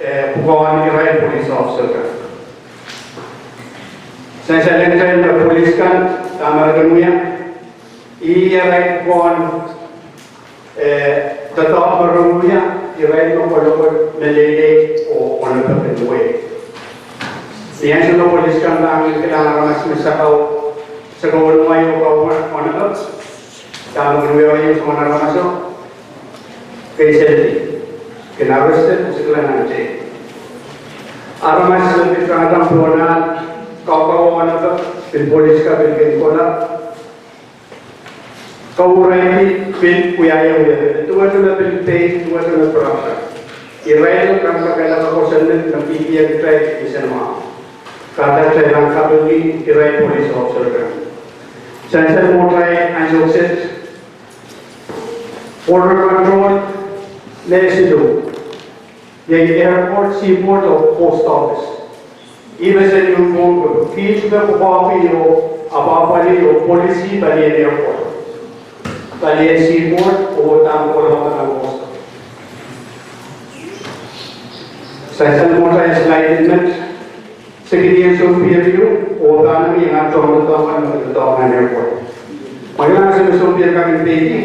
eh, pwukoahn irail police officer kan. Sansal ong kitail me police kan, dahme re kin wia, ih irail pwukoahn, eh, doadoahk me re wia, irail me kolokol meleilei oh onopek en wehi. Ni ansou me police kan pahn kilang aramas me sakau, sakau en wehi oh kau onopek, dahme kin wia, wia soangen aramaso, keisel, kin arrested, sikla nan jail. Aramas me pil kangdang pohn ahl, kaukauwa onopek, pil police kan pil kin kohla, kauwehwehki pil wiahiong ie, duwehte me pil pei, duwehte me pirapirap. Irail kan kakehlaka kosonned me kihdi kitail isenamwahu. Kahrehda kitail pahn kapingki irail police officer kan. Sansal mwohtail ansou kiset, Border Control, me siluh, iei airport, seaport oh post office. Ih me seri uhk, kiht me pwukoahki oh apwahpwalih oh policy palien airport, palien seaport oh dahme kolokolte nan coast. Sansal mwohtail slide en met, sekinien sounpihr ieu, oh pahn mie nan tohn doadoahk kan me doadoahk nan airport. Mwein ansou me sounpihr kan kin peidi,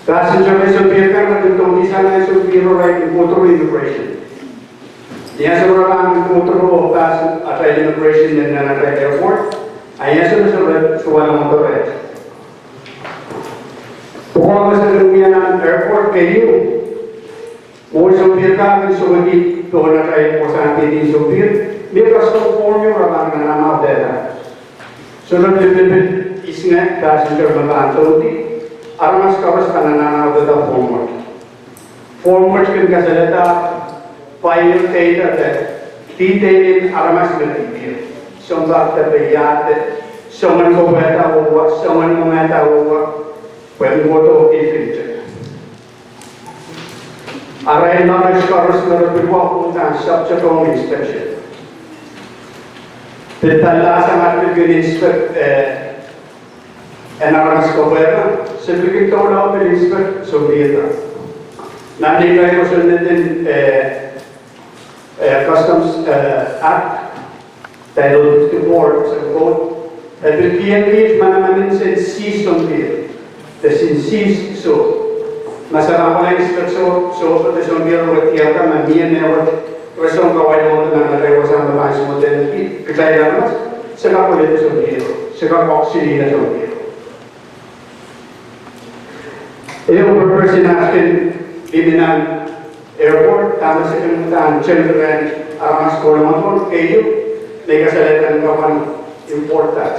passenger me sounpihr kan kin tongdisang nan sounpihr, re kin kohdo immigration. Ni ansou me re pahn kohdo oh pass atail immigration nan, nan atail airport, a ni ansou me se re suwed en operate. Pwukoa me se kin wia nan airport keieu, mwohn sounpihr kan kin sewese pohn atail wasahn kihdi sounpihr, mie custom form ieu re pahn nananaudehda. Sohte lipilipil ihs ngehn passenger me pahn doudi, aramas koaros pahn nananaudehda form wet. Form wet kin kasalehda file data, detail en aramas me dihdier. Sounpar de, peiade, soangen kopwehda wehwe, soangen mwomwehda wehwe, pwehn kohdo oh dihdier. Arail aramas koaros me re pil wahda pahn subject to inspection. Pil pahn lahsang at pil kin inspect, eh, en aramas kopwehda, se pil kin doula pil inspect sounpihr kan. Nan neitail kosonned en, eh, eh, Customs, eh, Act, Title fifty-four, se code, e pil kihong kiht manaman en seize sounpihr, de seize soh. Ma se kak inspect soh, soh de sounpihr wet, iei kan me mie mehkot, re sohte kak wahdo nan atail wasahn me pahn suwed en kihdi, kitail aramas, se kak kolehdi sounpihr, se kak oxygen sounpihr. Ehu purpose en at kin mihmi nan airport, dahme se kin uhdahn temporary aramas kolongodohng keieu, me kasalehda ni kapwan import tax.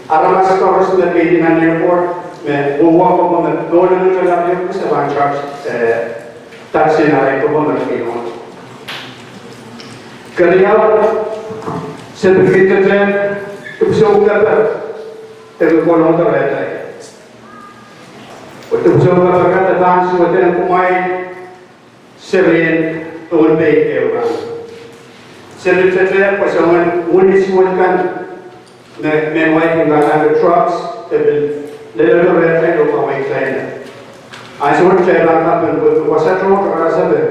Aramas koaros me peidi nan airport, me wehwehki me doula ni tala pil, se pahn charge, eh, tax en arail kapwa me re kin kolongodo. Keriau, se pil kin tete dipwisou keper, de kolongodo rehtail. Oh dipwisou keper kan de pahn suwed en kumwail serien Pohnpei ehu rahn. Se pil tete pwe soangen wini suwed kan me, mehn wai kin kalahng trucks, de pil leledo rehtail oh kawehtail. Ansou wet kitail pahn kaping pwe wasa tohto karasepe,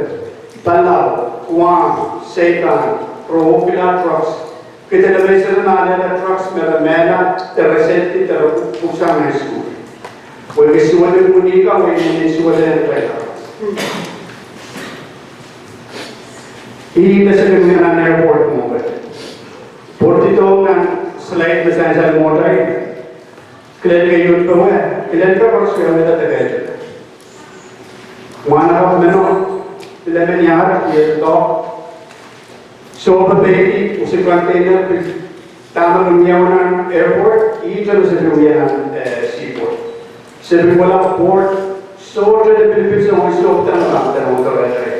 Palau, Guam, Saipan, re ohkila trucks. Kiht delepwe seri me alehda trucks me re mehla, de re sehdi, de re pwuhsang nan suwed. Pwehki suwed en wini kan, wini suwed en rehtail. Ih me se kin wia nan airport mwo wet. Pwurehng nan slide me sansal mwohtail. Kilel keieu powe, kilel koaros wiawihda deke. Mwahnakapw meno, pil emen iahd, iet doh. Sohpe peidi, usi container, pil dahme kin wiawi nan airport, ihte me se pil wia nan, eh, seaport. Se pil kohla port, sohte lipilipil soangen sohp dan, dan, dan, dan, dan.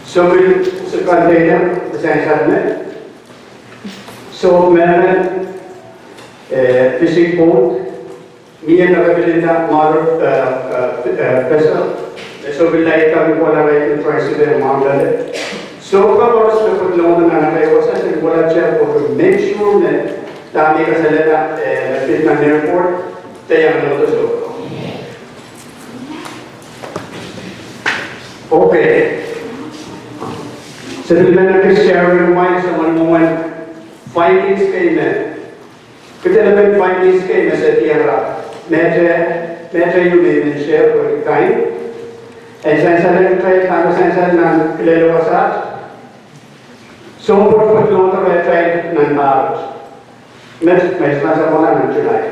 Sohte pil usi container, me sansal me. Sohp mehmen, eh, fishing boat, mie me re pil inda motor, eh, eh, eh, vessel. Me sohte pil laid kan kohla right in try to be mountain. Sohte koaros me pil kolongodo nan atail wasa, se kohla check pwe make sure me dahme kasalehda, eh, me pid nan airport, de iang nohdo sohte. Okay. Se pil men kis share rehn kumwail soangen mwomwen findings kei me. Kitail men findings kei me se diar. Mehte, mehte ieu me I men share pwehki time. En sansal en kitail, dahme sansal nan kilel wasaht. Sounpar pwukat lokaia nan pahr. Met, met, met, nan July.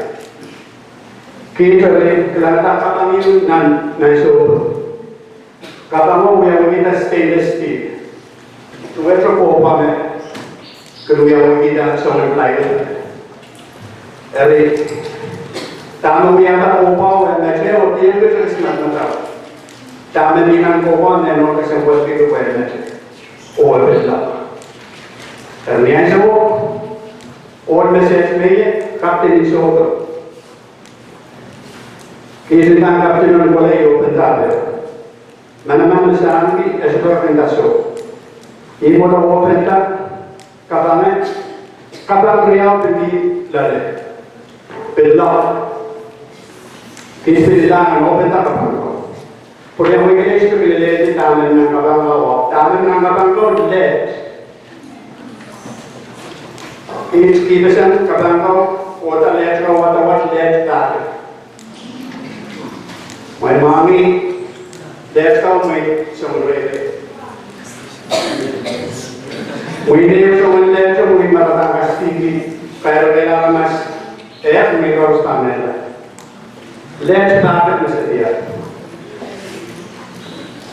Kiht eri kilangada kapang ieu nan, nan sounpar. Kapang o wiawihda stainless steel. Duwehte copper me kin wiawihda soangen plywood. Eri, dahme wiahda copper o, e mete o, dieng kitail smat matau. Dahme mi nan copper, e nohn kesempwal kihdo pwe e mete. O e pil lap. Eri ni ansou o, ohl me sehd me ie, captain en sounpar. Kiht inda captain en kohla io pil dape. Manaman me se ahneki, e sohte kak inda soh. Ih mwohn open-da kapang, kapang riau pil loale, pil lock. Kiht pil iang open-da kapang ko. Pwehki mwein kitail sohte lelehdi dahme nan kapang ko, dahme nan kapang ko leh. Ih kihpeseng kapang ko, kohda leh ko, kohda wet leh ko. Mwein mwahngih leh ko mwein soangen rehrail. Mwein ehu soangen leh ko mwein marain kasdiki, kairehla aramas, eh, mwein koaros pahn mehla. Leh ko pahn mese diar.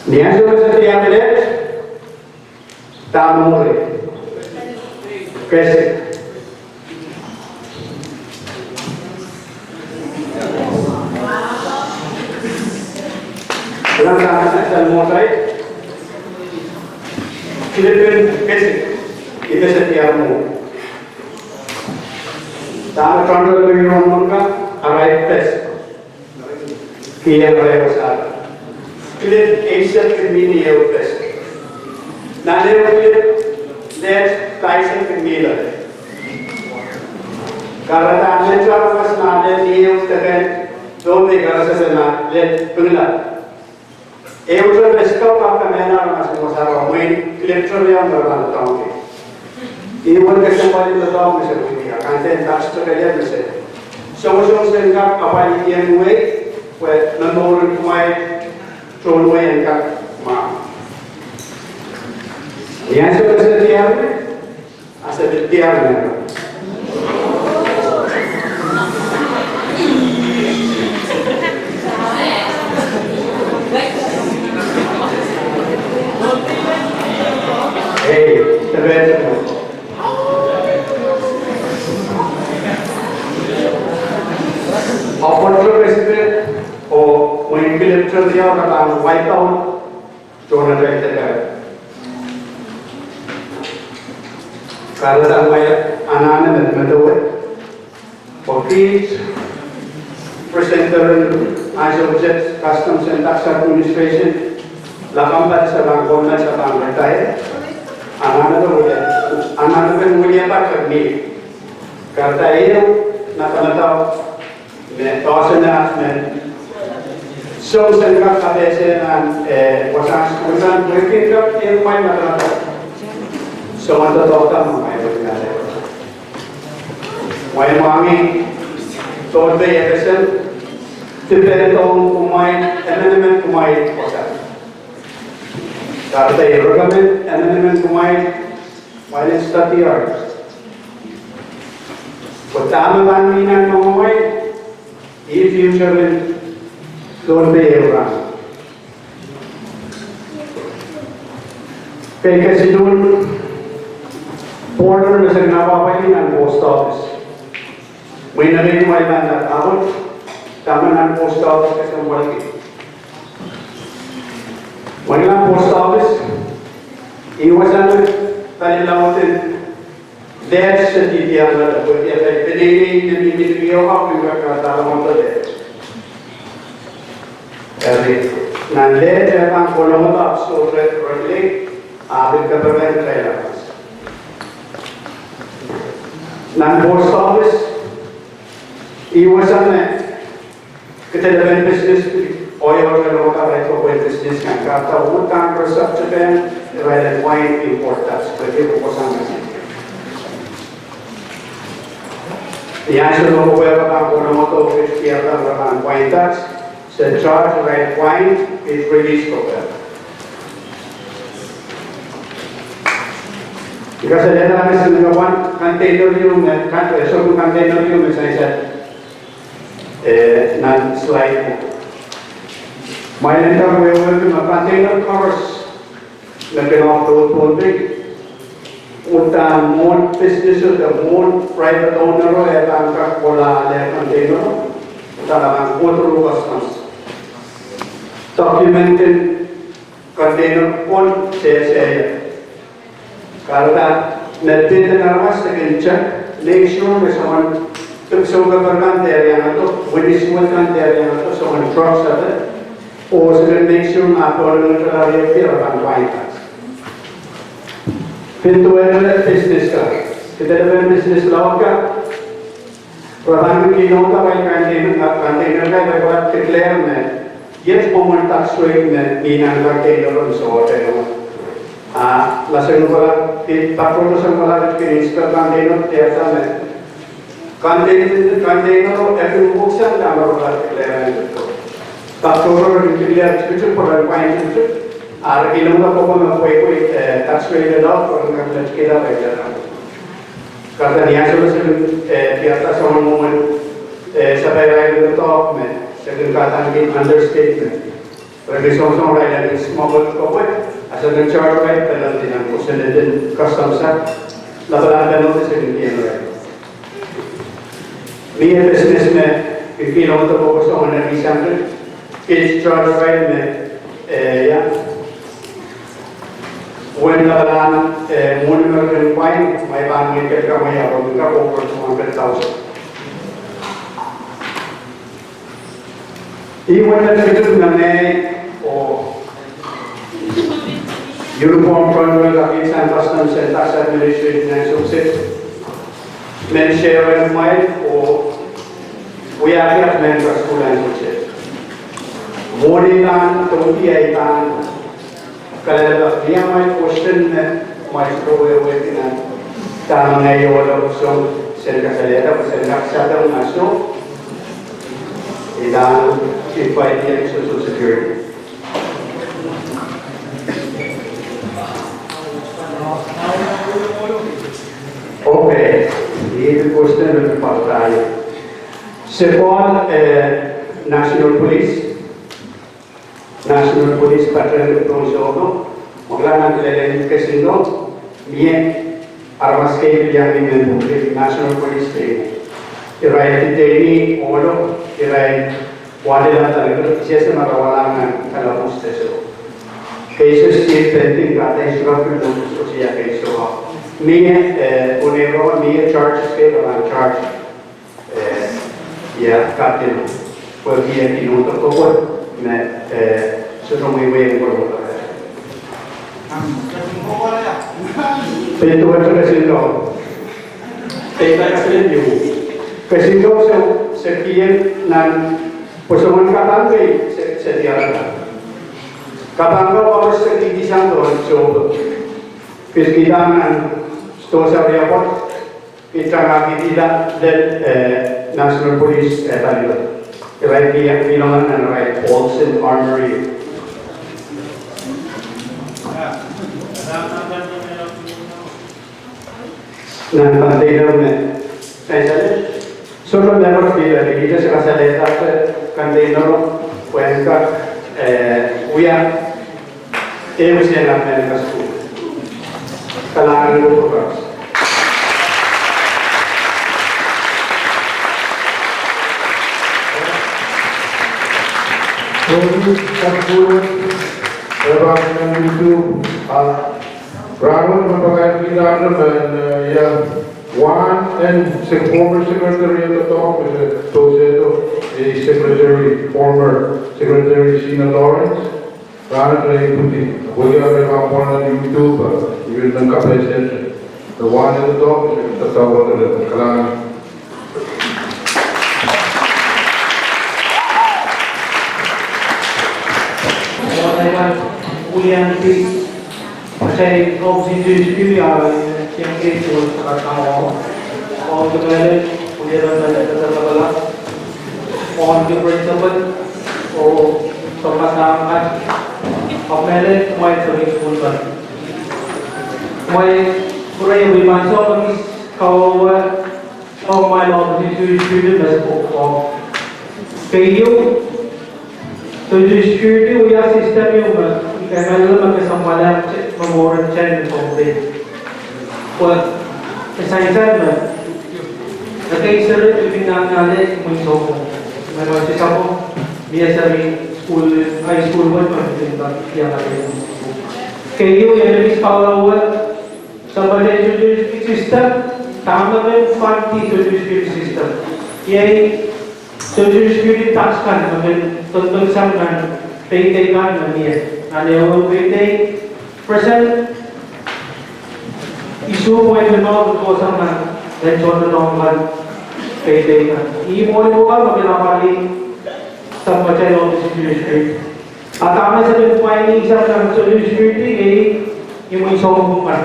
Ni ansou mese diar leh, dahme mwuri? Kesik. Kilang dahme sel motor, kilip en kesik, ih mese diar mwo. Dahme control mihmi nan ka, arail pes. Kilang arail pes. Kilip eisek kin mihmi ehu pes. Nan ehu kilip, leh ko eisek kin mihmi loale. Kahrehda mehn aramas ma leh ni ehu teken, dohme kahrehda se ma leh pingla. Ehu te pes ko kak mehn aramas mwo sarawi mwein kilip te riau me pahn doadoahngki. Ih wen kesempwal en doadoahk mese wia, kahrehda en kak sohte kelehpw mese. Songosong sen kak apwalih ien wei, pwe momour en kumwail tohn wei en kak mwahu. Ni ansou mese diar, a se pil diar mehla. Ei, tepet. Apw pwoat rehn kesik, oh mwein kilip te riau pahn wipe out. Tohn atail tepet. Kahrehda mwein anahne medemedewe. Pwe kiht presenter en United States Customs and Tax Administration, lakapw pahn se pahn komen se pahn retire. Anahne pahn wia, anahne pahn wia pahn ni. Kahrehda ehu madamadau me doadoahk me song sen kak kapehse nan, eh, wasahn sukuhl kan, pwehki kak en mwail madamadau. Song anda doadoahk me mwail madamadau. Mwein mwahngih Pohnpei FSM, dipen dohng kumwail, emenemen kumwail wasa. Kahrehda I recommend emenemen kumwail, kumwail en study hard. Pwe dahme pahn mih nan momour, ih future en Pohnpei ehu rahn. Kei kesidun border me se kin apwahpwalih nan post office. Mwein ekei kumwail pahn kak ahpw, dahme nan post office kesempwalki. Mwein nan post office, ih wasa me pali laud en leh se didier la, pwe didier la, peneinei me mihmi ni wiewiawi, pwe kak dahme moto leh. Eri, nan leh e pahn kolongoda sohte regulate, ahpw e pahn regulate. Nan post office, ih wasa me kitail en business, oiohte lokaia irail pwehn business kan, kahrehda uhdahn re subject en irail en pwain import tax, pwehki pwosang. Ni ansou me pwehki pahn kolongodo, pwehki pahn pwain tax, se charge irail pwain, it release program. Ika se lella me se me one container ieu me, kan, eh, sohte container ieu me sansal, eh, nan slide ko. Mwail en kak wehwehki me container koaros me kin offload Pohnpei, uhdahn mwohn business de mwohn private owner o e pahn kak kohla leh container o, uhdahn e pahn go through customs. Document en container pwon sehse ie. Kahrehda me pid en aramas e kin check, make sure me soangen pid soupeper kan dehr iang ado, witness kan dehr iang ado, soangen truck sehse, oh se kin make sure me pwon en kalahr ie pahn pwain tax. Pil duwehte business ka, pil duwehte business laud ka, re pahn kin kihnoda arail container, container ka, re pahn declare me iet mwomwen tax rate me mi nan container en sohte. A lasing pala, pil patrol lasing pala, kin inspect container, diarada me container, container o ekin wuksan dahme re pahn declare en. Patrol o ekin declare tikitik, pwe re pahn tikitik. Ar kin kihnoda pwe me pweipwei, eh, tax rate laud, pwe re kin kihnoda pwe re Kahrehda ni ansou me se kin, eh, diarada soangen mwomwen, eh, sapairail en doadoahk me, se kin kadaniki understatement. Re kin songosong irail en smuggle kohwei, a se kin charge irail penalty nan kosonned en customs act, lapalahn penalty se kin kihong irail. Mie business me kin kihnoda pwe soangen eri sangre, kin charge irail me, eh, ia, uwen lapalahn, eh, mwohni me re kin pwain, ma e pahn mwein ket kamwe ia, re kin kak over two hundred thousand. Ih wet me tikitik nan ngehi oh uniform control, kapinsang Customs and Tax Administration nan Sokset, men share en mwail oh wiahkiaht men kasukuhl nan Sokset. Mwohni kan, tohn I A kan, kalelapak, ni amwail question me amwail sohte wehwehki nan dahme ngehi ohlo song sen kasalehda, pwe sen kak sadang nan song, I dan invite en Social Security. Okay, ih question me pahtail. Se call, eh, National Police. National Police Patrol Patrol Sohto, me kilang nan kilelen kesin rong, mie aramas kei pil iang ni men pwukat National Police kei. Irail detainee ohlo, irail wadilahng dahme irail, sehse me re wahlahng nan kalapwuhs de soh. Cases still pending, kahrehda isuh pil notice oh sia case soh. Mie, eh, pwunei rong, mie charges kei pahn charge. Eh, ia, kapil, pwe mie kihnohdo kohwei me, eh, sohte mweiwei en kohwei. Pil duwehte kesin rong. Pil duwehte kesin rong. Kesin rong se, se kihong nan pwosongen kapangkei se, se diarada. Kapangkei koaros se kihdi sang tohn sohte. Kis kihda nan Stosah Airport. Ih tangahki dihla lel, eh, National Police, eh, paliwet. Irail kihong, kihong nan irail Paulson Armory. Nan container me, eh, sale. Sohte me pahn pil, eh, pil se kasalehda, eh, container, pwehn kak, eh, wia Ehu sang nan mehn kasukuhl. Kalahngan en kupwuramwail. Sohte kasukuhl, eh, pahn nan YouTube, ah, rahnwet me pakairkihda me, eh, ia, wahn en se former secretary en doadoahk, eh, Toseto, eh, secretary, former secretary Sina Lawrence. Rahnwet re ipwidi, wehwehki re pahn pwongen YouTube, I pil men kapehse, the one in the top, the top of the level. Kalahngan. Ulian pi, pahtai Robson Junior, ah, Junior School, Sakatamo. All the better, Ulian, better, better, better. On the principal, oh, sohte sang, ah, ahpw mehlel kumwail service school kan. Kumwail, kumwail, kumwail sohte kis kawewe, oh, kumwail opportunity student as a book. Keieu, Social Security wia system ieu me, I kamehlele me kesempwal en, me moren ten me sohte. Pwe, e sansal me, ekei seri pil kin nanalek mwein sohte. Me mwein sehse ko, mie seri school, high school wet me pil kin nanalek. Keieu, I men kis kawewe, Supplementary Social Security system, dahme men fund Social Security system. Iei Social Security tax kan me men doadoahk sang nan payday kan me mie. Nan ehu payday, present, Isuh point limau kohsang nan, nan tohndoadoahk kan, peidek kan. Ih mwohni kan me kin apwalih samwatail ohpis en Jewish Security. A dahme se kin pwainisang nan Social Security, iei imwin sounpwong kan.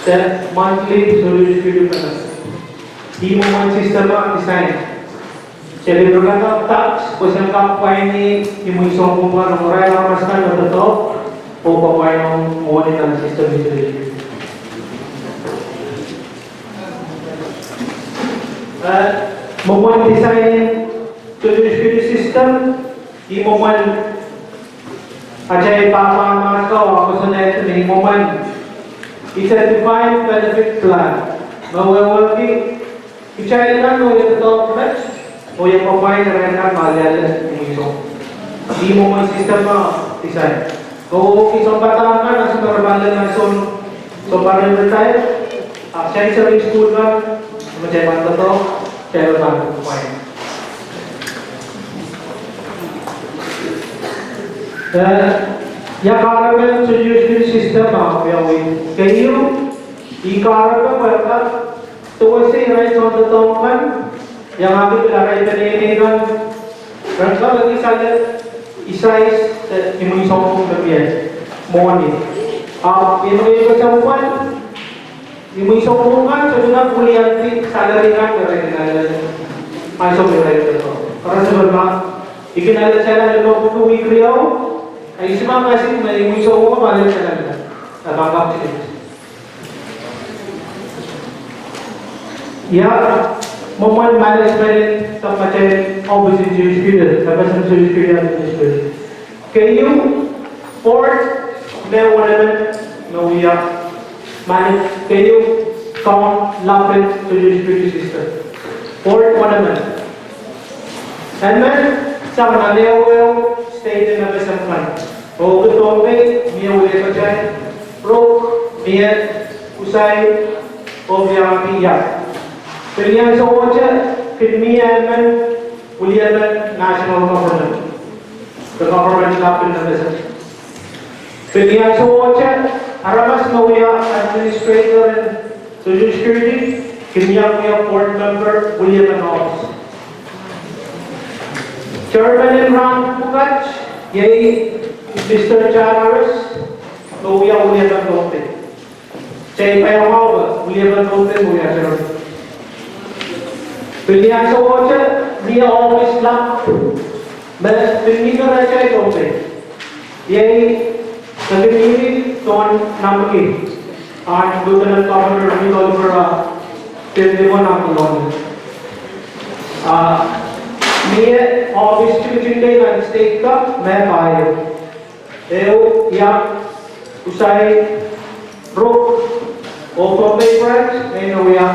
The monthly Social Security payment. Ih mwomwen system a design. Se kin rongada tax, pwe sen kak pwaini imwin sounpwong kan, ong irail aramas kan me doadoahk, oh pwain ong mwohni nan system en Social Security. Eh, mwomwen design en Social Security system, ih mwomwen atail pahpa mahs ko, a kosonned me ih mwomwen, it's a defined benefit plan. Me wehwehki kitail kan me wia doadoahk met, oh ih pwain irail kan me alialle imwin sounpwong. Ih mwomwen system me design. Oh ih sounpadahk kan, a sounpar pahn lel nan soun, sounpar retire, a kitail service school kan, me kitail pahn doadoahk, kitail pahn pwain. Eh, ia kahrepen Social Security system a wiawi? Keieu, ih kahrepe pwe re kak dewese irail tohndoadoahk kan, iangahki pil arail peneinei kan, re kak ekis ale, isais, eh, imwin sounpwong me mie mwohni. Ahpw ih me kesempwal, imwin sounpwong kan, sohte kak wiliandi salary kan me re kin ale, ansou me re kin ale. Karasepe ma, I kin ale salary limpoak wik riau, a I sohte pahn kasik me imwin sounpwong me ale salary kan. A pahn kak tikitik. Ia mwomwen management en samwatail ohpis en Social Security, FSM Social Security Administration. Keieu, board me wenemen me wia manage, keieu kaun lapin Social Security system. Board wenemen. Emen sang nan ehuehu state en FSM kan. Oh ke Pohnpei, mie wiliakatail ruk, mie Kusai, oh mie Apia. Pil ni ansowohte kin mie emen wiliemen national government, the government lapin FSM. Pil ni ansowohte aramas me wia administrator en Social Security kin iang wia board member wiliemen ohpis. Chairman en rahn pwukat, iei Mister Charles, me wia wiliemen Pohnpei. Sei paiamwahu, wiliemen Pohnpei me wia chairman. Pil ni ansowohte mie ohpis lap me pil mihmi rehtail Pohnpei. Iei me kin mihmi Don Namaki, ahn Lieutenant Governor Milt Oliver, ah, pil ni mwo nan Colonia. Ah, mie ohpis tikitik kei nan state ko me pahieu. Ehu ia Kusai, ruk, oh Pohnpei branch, ngehi me wia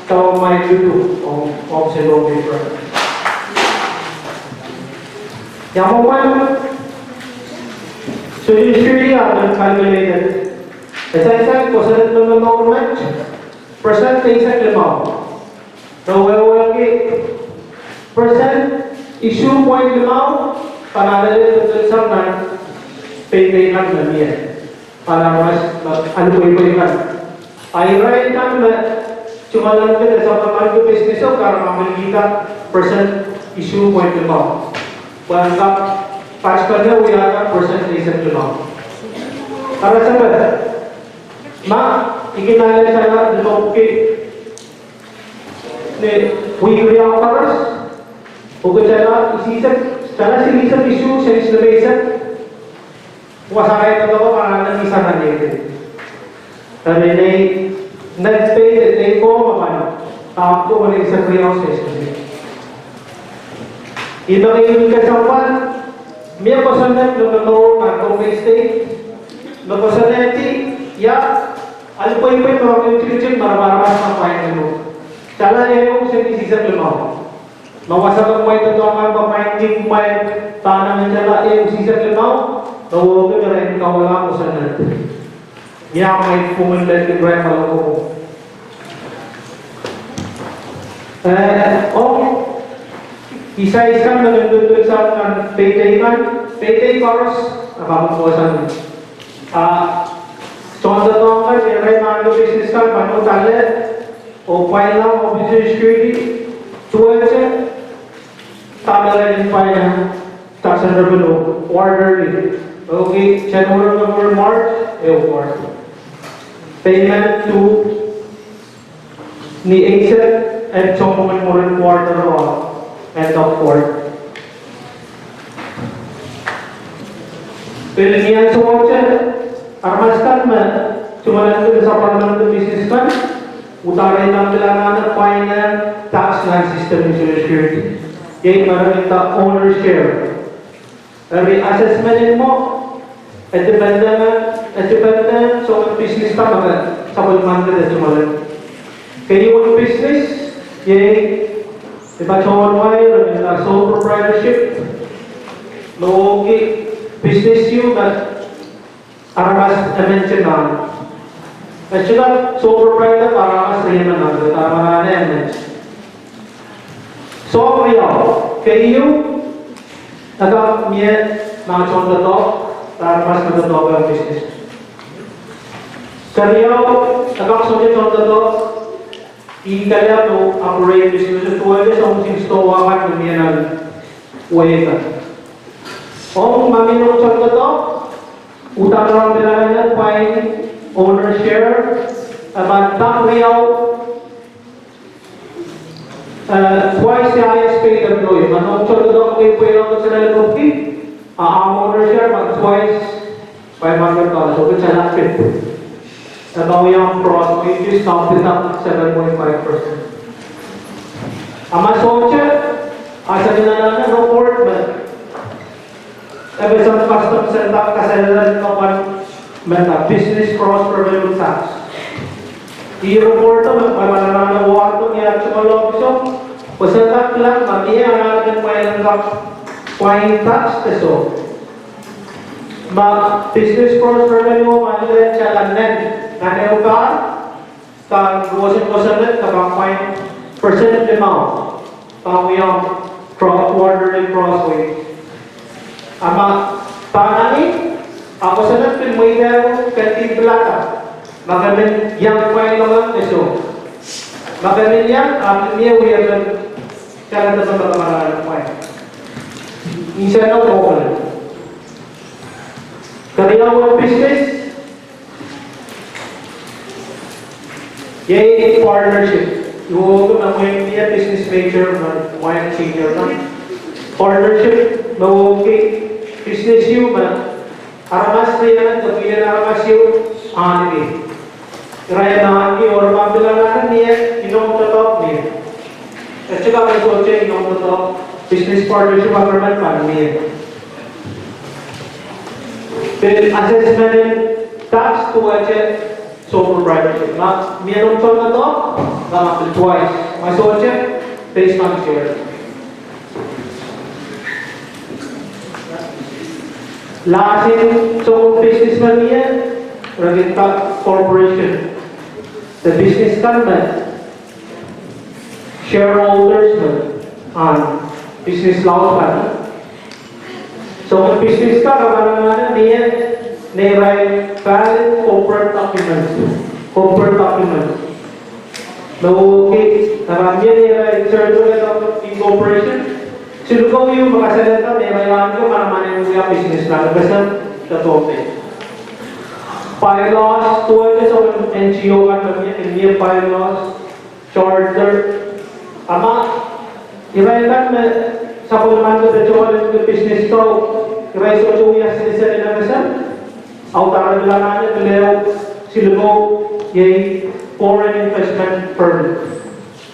Tawamai, dudu, oh, oh Pohnpei branch. Ia mwomwen Social Security a men calculated. E sansal kosonned me momour met, percent eisek limau. Re wehwehki percent isuh point limau pahn ale, ale, ale sang nan peipei kan me mie. Pahn aramas me alupweipwei kan. A irail kan me tungoalenki de sapwellimanki business o, kak men kihda percent isuh point limau. Pwe kak patpene wiahda percent eisek limau. Karasepe ma I kin ale tala limpoak kei ni wihk riau koaros, oh ke tala isihsek, tala silihsek isuh sent limeisek, wasa rai doadoahk pahn ale ni sang nan ehu. Eri nei, net pay de take home pahn ahpw duwen eisek riau sent limeisek. Ih me keieu kesempwal, mie kosonned me momour nan Pohnpei State, me kosonned ia alupweipwei me re tikitik me re aramas me pwain limau. Tala ehu sent isihsek limau. Me wasa me kumwail doadoahk kan me pwain limau, pahn men tala ehu sihsek limau, me wehwehki me re en kawala kosonned. Ia kumwail pwungen lel kin rai me loko. Eh, ong isais kan me kin pil sang nan peipei kan, peipei koaros, a pahn kohsang. Ah, Tohndoadoahk kan, irail me ahneki business kan pahn udahla oh pwain lahng oh business security, duwehte dahme irail en pwain tax and revenue quarterly. Okay, January, February, March, eh, quarter. Payment to ni eisek en sounpwongen mwurin quarter oh end of quarter. Pil ni ansou wet, aramas kan me tungoalenki, sapwellimanki business kan, uhdahn irail pahn pil anahne pwain tax nan system en Social Security. Iei me re nda owner share. Eri assessment en mwo, e depend, e depend soangen business kan me ke sapwellimanki de tungoalenki. Keieun business, iei, e patohwan wai, re nda sole proprietorship, me wehwehki business ieu me aramas emen te anahne. E sohte sole proprietor, aramas riemen anahne, aramas emen. Soahng riau, keieu, e kak mie ma tohndoadoahk, aramas me doadoahk business. Keriau, e kak sohte tohndoadoahk, I kala to operate business, duwehte soangen store kan me mie nan wehi kan. Ong ma mie noumw tohndoadoahk, uhdahn irail pil anahne pwain owner share, e pahn pak riau, eh, twice the highest paid employee. Ma noumw tohndoadoahk me pweiong kosonned limepwiki, a ahmw owner share pahn twice five hundred dollars, oh ke salary pay. E pahn wia gross wages, nan pid seven point five percent. A ma sohte, a se anahne report me F S M Customs Center kasalehda me pahn mehta business gross revenue tax. Ih report me pahn anahne wahdo ni ahmw tungoal ohpis, pwe se kak kilang ma mie anahnepen pwain kak pwain tax de soh. Ma business gross revenue me ale tala nen, nan ehu pahr, kan roson kosonned, ke pahn pwain percent limau pahn wia gross, quarterly gross wages. A ma pahn nangih, a kosonned pil mweidehng ke dipilada ma ke men iang pwain loang de soh. Ma ke men iang, a mie wiepen tala de soh me ke men pwain. Instead of open. Keriaun business, iei partnership. Iei me mwein mie business major, me mwein senior, me partnership, me wehwehki business ieu me aramas riemen de pil en aramas ieu ahneki. Irail ahneki oh re pahn pil anahne mie inoun doadoahk mie. E sohte kak, e sohte inoun doadoahk, business partnership agreement pahn mie. Pil assessment en tax duwehte sole proprietorship. Ma mie noumw tohndoadoahk, ma pil twice. Ma sohte, based on share. Last in soangen business me mie, re kin nda corporation. De business kan me shareholders me ahn business laud kan. Soangen business kan re pahn anahne mie neirail valid corporate documents. Corporate documents. Me wehwehki, re pahn mie neirail certificate of incorporation. Silukou ieu me kasalehda me irail ahneki manaman en wia business nan FSM de Pohnpei. Bylaws, duwehte soangen NGO kan me mie, mie bylaws, charter. A ma irail kan me sapwellimanki de tungoalenki business ko, irail sohte wia citizen en FSM, a uhdahn re pil anahne pil ehu silukou, iei foreign investment permit.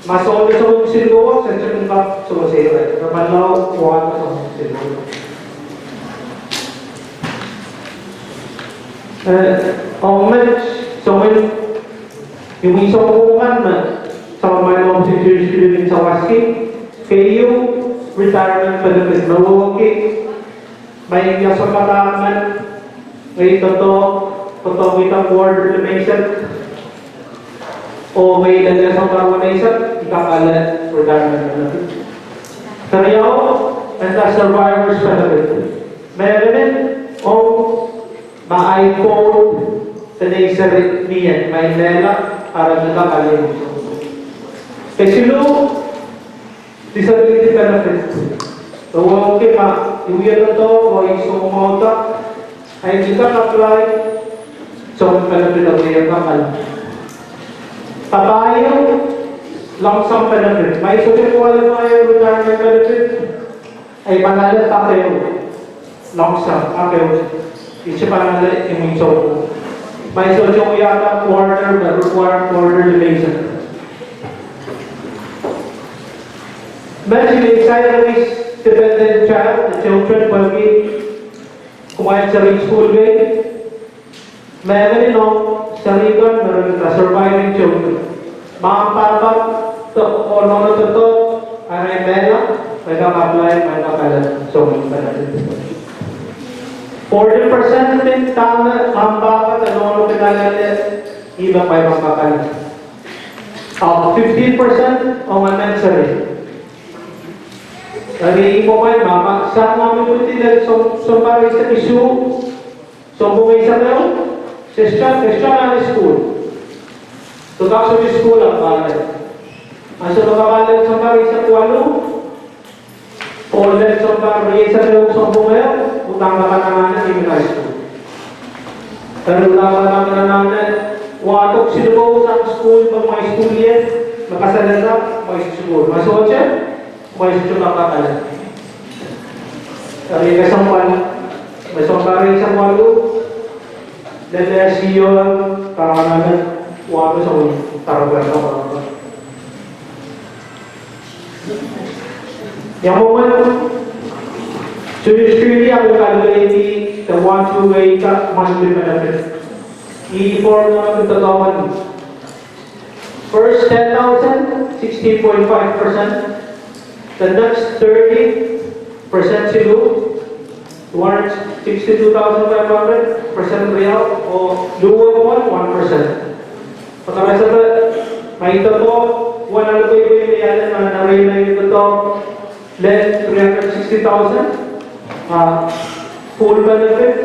Ma sohte soangen silukou, se sohte kak sewese irail. Re pahn lao wahdo soangen silukou. Eh, ong met soangen imwin soangen kan me, soangen me ong sisi sisi kin sawaski, keieu retirement benefit me wehwehki, ma i iasapatahn men, ngehi doadoahk, doadoahk ida quarter limeisek, oh ngehi lel iasapatahn weneisek, i kak ale retirement benefit. Keriau, e nda survivor's benefit. Mehmen, oh, ma ahi koht Penei seri mie, ma I mehla, a re kak ale. Kesiluh, disability benefit. Soh, okay, ma I wia doadoahk oh I soumwahuda, I kak apply soangen benefit, okay, I kak ale. Kapahieu, lump sum benefit. Ma I sohte qualify oh retirement benefit, I pahn ale pak ehu, lump sum pak ehu. I sohte pahn ale imwin sounpwong. Ma I sohte wiahda quarter, the required quarterly basis. Met I sair irail dependent child, the children, pwehki kumwail seri sukuhl wei. Mehkot inouk seri kan me re kihda surviving children. Ma pahpa de oh nohno doadoahk, a re mehla, re kak apply, re kak ale soangen benefit. Forty percent kin dahme ma pahpa de nohno kin ale, ih me re kak ale. Ahpw fifteen percent ong emen seri. Eri I mwo pwukat ma, ma sang ma mepwukat lel sounpar eisek isuh, sounpwong eisek ehu, se sohte, se sohte ale sukuhl. Sohte kak sohte sukuhl ahpw ale. Ahpw sohte kak ale sounpar eisek waluh, oh lel sounpar rieisek ehu, sounpwong ehu, udahn kak anahne imwin high school. Eri udahn kak anahne, wadohng siluh sang sukuhl, me mwein sukuhl iet, me kasalehda mwein sukuhl. Ma sohte, mwein sukuhl kak ale. Eri kesempwal, me sounpar rieisek waluh, lel sio, kak anahne, wadohng sounpar rieisek waluh. Ia mwomwen Social Security ahpw kalkuleti the one two eight monthly benefit. Ih formula me doadoahk. First ten thousand, sixteen point five percent. The next thirty percent siluh, two hundred sixty-two thousand five hundred, percent riau, oh luhweho one percent. Pwe karasepe, ma I doadoahk, wahn alokaipe me I ale nan ire ma I doadoahk, lel three hundred sixty thousand, ah, full benefit,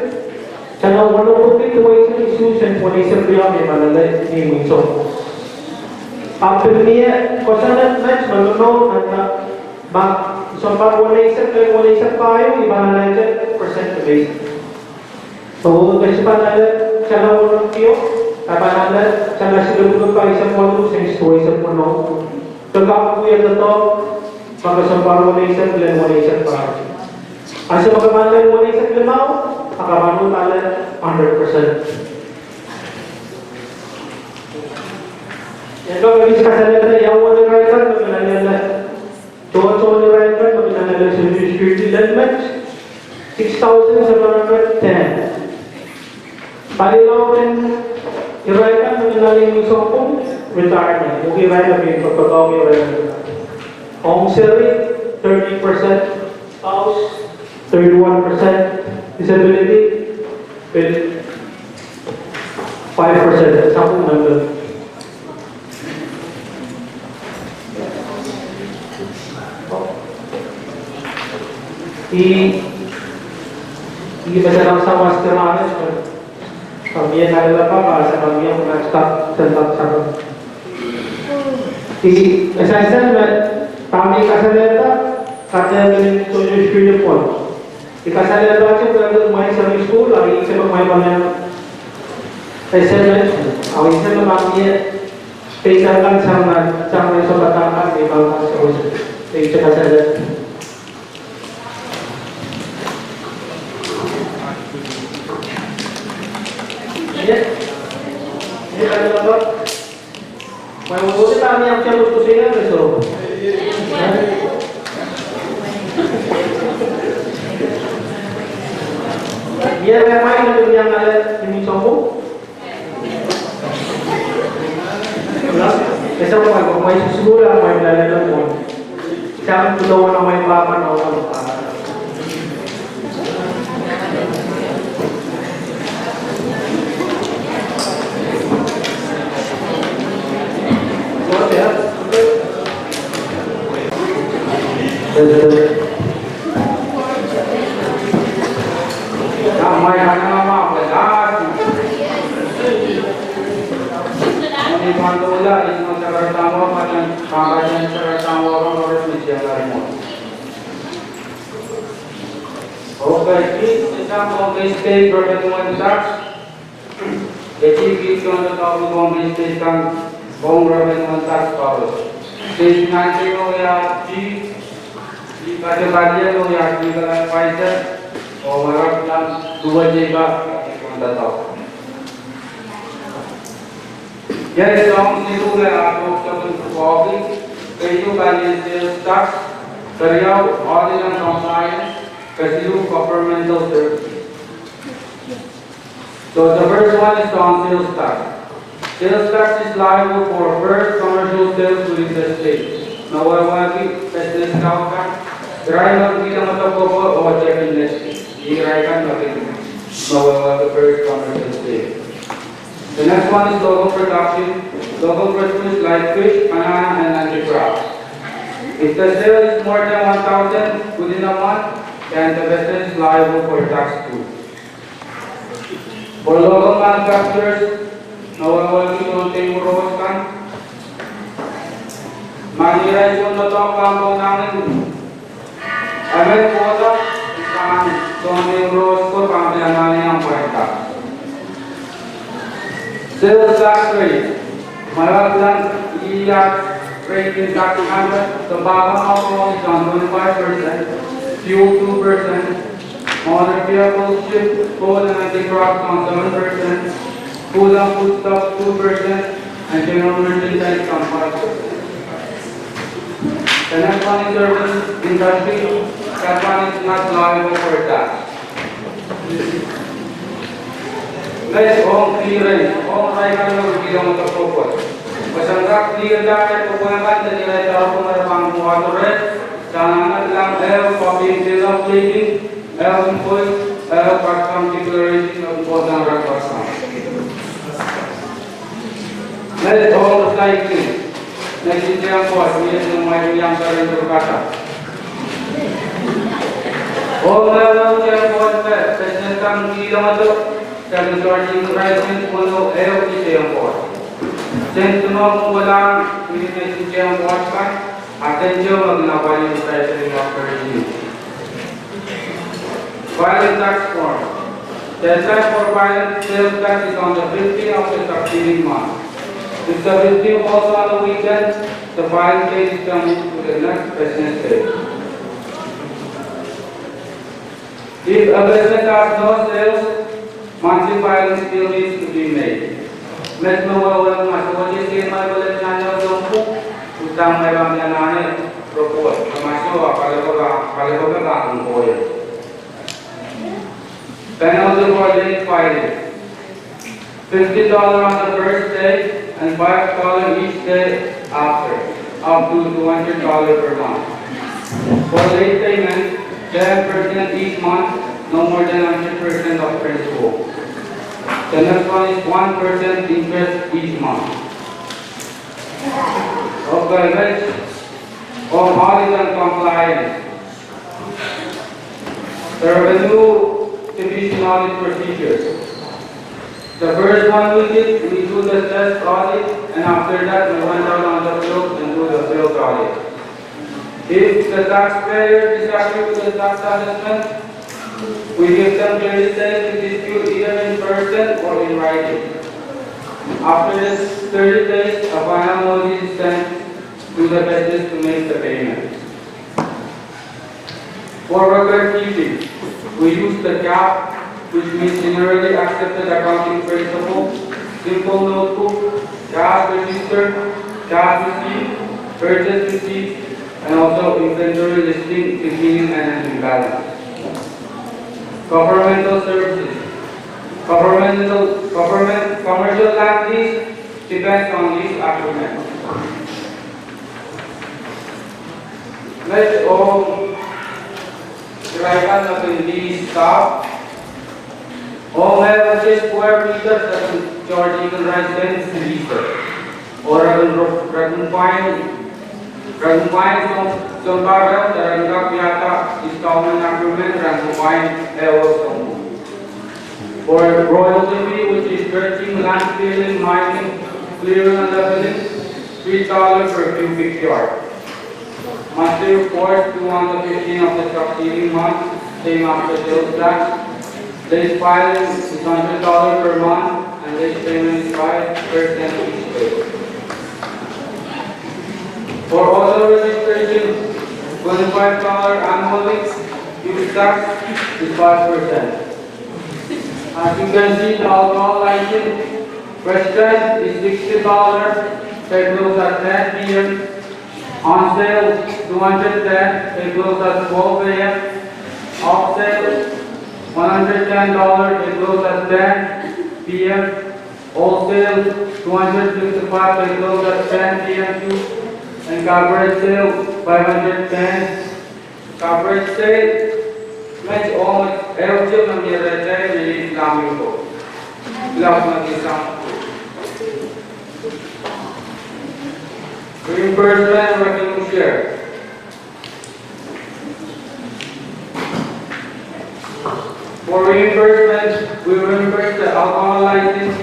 sang weneu pwukat duwehte isuh sent weneisek riau me I pahn ale ni imwin sounpwong. Ahpw pil mie kosonned met me nohno, ma, ma sounpar weneisek, lel weneisek pahieu, I pahn ale percent me eisek. Oh, ke sohte pahn ale sang weneu pahieu, ke pahn ale sang siluh pwukat paheisek waluh, sang duwehte weneu. Ke kak wia doadoahk, ma ke sounpar weneisek, lel weneisek pahieu. Ahpw ma ke pahn ale weneisek limau, a ke pahn ale hundred percent. Eri ke pahn kasalehda ia uwen irail kan me kin ale. Tohtohn irail kan me kin ale Social Security lel met, six thousand seven hundred ten. Palilaud en irail kan me kin ale imwin sounpwong, retirement. Irail me kin patohdo irail. Ong seri, thirty percent, spouse, thirty-one percent, disability, pil five percent, sapwung nan pil. Ih, ih me se nan sawas de rahnwet, pwe mie kalelapak, a se mie manatka, se nan sapwung. Ih, e sansal me, dahme I kasalehda, kadehdehn Social Security pwon. I kasalehda ahte pwehki kumwail seri sukuhl, a I seri kumwail pwon. E sansal, a I sansal me mie, peisan kan sang nan, sang nan sohte padahk kan, me I pahn kan seri sukuhl. I kasalehda. Ie, ie, kalelapak. Mwein wehwehki dahme I ahpw tiahk koasoia, me soh. Mie rehn kumwail me kin iang ale imwin sounpwong? Ese kumwail, kumwail susuhla, kumwail lelehng pwon. Sang pwukoa nan amwail pahpa nan amwail pahpa. Pwe kis sang Pohnpei State revenue and tax, e kis sang doadoahk Pohnpei State sang Pohnpei revenue and tax office. State Manager oh iei chief, chief kato palien oh iei chief kato advisor, oh marakilang duwehte ka doadoahk. Iei soahng siluh me ahpw sohte pwukoahki: keieu, sales tax; keriau, audit and compliance; kesiluh, governmental services. So the first one is on sales tax. Sales tax is liable for first commercial sales within the state. Me wehwehki business kau kan, irail me kin kilangada pwopwo oh tepin lel state. Irail kan me kin, me wehwehki first commercial sales. The next one is local production. Local produce like fish, banana, and handicraft. If the sale is more than one thousand within a month, then the business is liable for tax too. For local manufacturers, me wehwehki soun tehnpaso kan, ma irail soun doadoahk pahn pwongiong emen kohdo, pahn soun tehnpaso ko pahn pil anahne pwongiong tax. Sales tax rate. Marakilang iei rate in tax number, tobacco and alcohol is on twenty-five percent, fuel two percent, motor vehicle, ship, coal and handicraft on seven percent, food and foodstuff two percent, and general merchandise on five percent. The next one is service industry. That one is not liable for tax. Met ong clearance, ong irail kan me kin kilangada pwopwo. Pwe sang kak clear-da irail pwopwo kan, de irail doadoahk me re pahn water, sang anahne lang ehu copying, bill of lading, ehu invoice, ehu custom declaration, ehu import sang ren custom. Met ong recycling. Next in turn, cost, me ese mwahu iang karen kata. Ong ehu turn, cost, me business kan kilangada, sang charging price, ong ehu turn, cost. Sent no kulang, me ese turn, cost kan, a sent no me kin apwalih recycling operation. Filing tax form. The deadline for filing sales tax is on the fifteenth of the succeeding month. If the fifteenth falls on the weekend, the filing date is then moved to the next business day. If a business has no sales, monthly filing still needs to be made. Met me wehwehki ma sohte sehse ma pil anahne sounpwong, uhdahn ma pahn anahne report, ma sohte, paliwar, paliwar me pahn koia. Penalty for late filing. Fifty dollars on the first day and five dollars each day after, up to two hundred dollars per month. For late payment, ten percent each month, no more than hundred percent of principal. The next one is one percent interest each month. Okay, next. Ong audit and compliance. The Revenue Division audit procedures. The first one we did, we do the test audit, and after that we went out on the field and do the field audit. If the taxpayer disagrees with the tax assessment, we give them thirty days to dispute either in person or in writing. After this thirty days, a final notice is sent to the business to make the payment. For record keeping, we use the gap, which means generally accepted accounting principle, simple notebook, cash register, cash receipt, purchase receipt, and also inventory listing, beginning and ending balance. Governmental services. Governmental, government, commercial land lease depends on lease agreement. Met ong irail kan me kin lease staff. Ong ehu square meter, re kin charge-i irail sent lease. Oh re kin, re kin pwain, re kin pwain soun, sounpar, re kin kak wiahda installment agreement, re kin pwain ehu soun. For royalty fee, which is dredging, land filling, mining, clearing and leveling, three dollars per cubic yard. Monthly reports due on the fifteenth of the succeeding month, Same as the sales tax. Late filing is hundred dollars per month and late payment is five percent each day. For auto registration, twenty-five dollars annually, use tax is five percent. As you can see, the alcohol license, fresh test is sixty dollars, they close at ten p m. On sale, two hundred ten, they close at twelve a m. Off sale, one hundred ten dollars, they close at ten p m. Wholesale, two hundred sixty-five, they close at ten p m too. And coverage sale, five hundred ten. Coverage sale, match almost every year, Reimbursement revenue share. For reimbursement, we reimburse the alcohol license,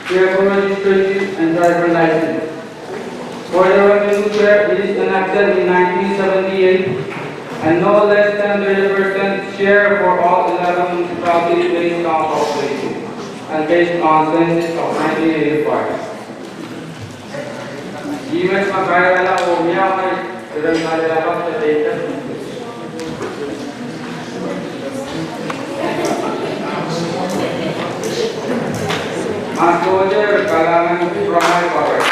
vehicle registration, and driver license. For the revenue share, it is enacted in nineteen seventy-eight, and no less than thirty percent share for all eleven municipalities based on population and based on census of nineteen eighty-five. Ihme ma kairala oh mie amwail keren kalelapak de peidek. Ma sohte, kalahngan en kupwuramwail koaros.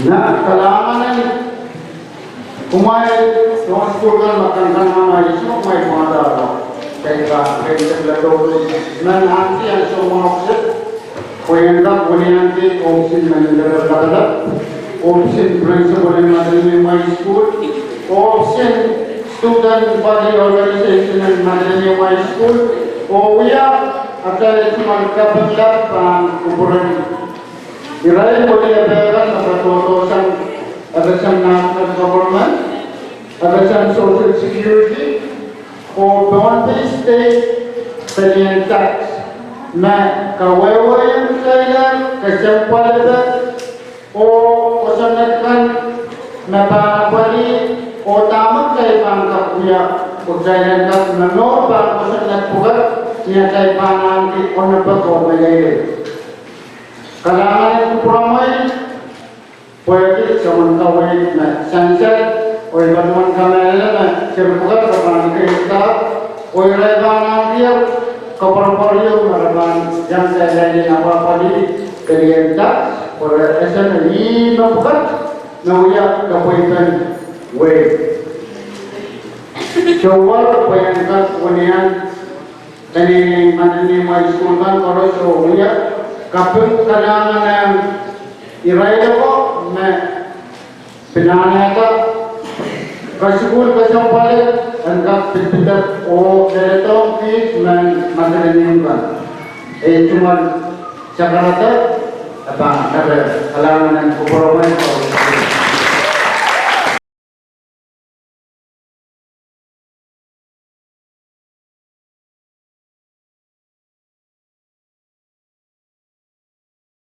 Nan kalahngan en kumwail, soangen sukuhl kan me kankanengamah, ihte kumwail pwandahro. Kaidehn, kaidehn letohte, nan ahneki ansou mwahu kiset, pwe en kak wini ahneki ohpis en meninda lapalap, ohpis en principal en Madolenihmw High School, ohpis en student body organization en Madolenihmw High School, oh wia atail suman kaping lap pahn kupwuren irail koaros me pahn patohdo sang FSM national government, FSM social security, oh Pohnpei State pelien tax, me kawehwehiong kitail kesempwal epe, oh kosonned kan me pahn apwalih, oh dahme kitail pahn kak wia, oh kitail en kak me mour pahn kosonned pwukat, ni atail pahn ahneki onopek oh meleilei. Kalahngan en kupwuramwail, pwehki soangen kaweid me sansal, oh I patohwan kamehlele me seri pwukat re pahn keirda, oh irail pahn ahnekier koapworopwor ieu me re pahn iang kitail en apwapwalih pelien tax, pwe re ese me ihme pwukat me wia kapweipen wehi. Souwor pwe en kak winian peneinei Madolenihmw High School kan koaros oh wia kaping kalahngan en irail oko me pil anahne kasukuhl kesempwal en kak pidpidek oh leledohng kiht mehn Madolenihmw kan. E tungoal sakarada, e pahn kere kalahngan en kupwuramwail koaros.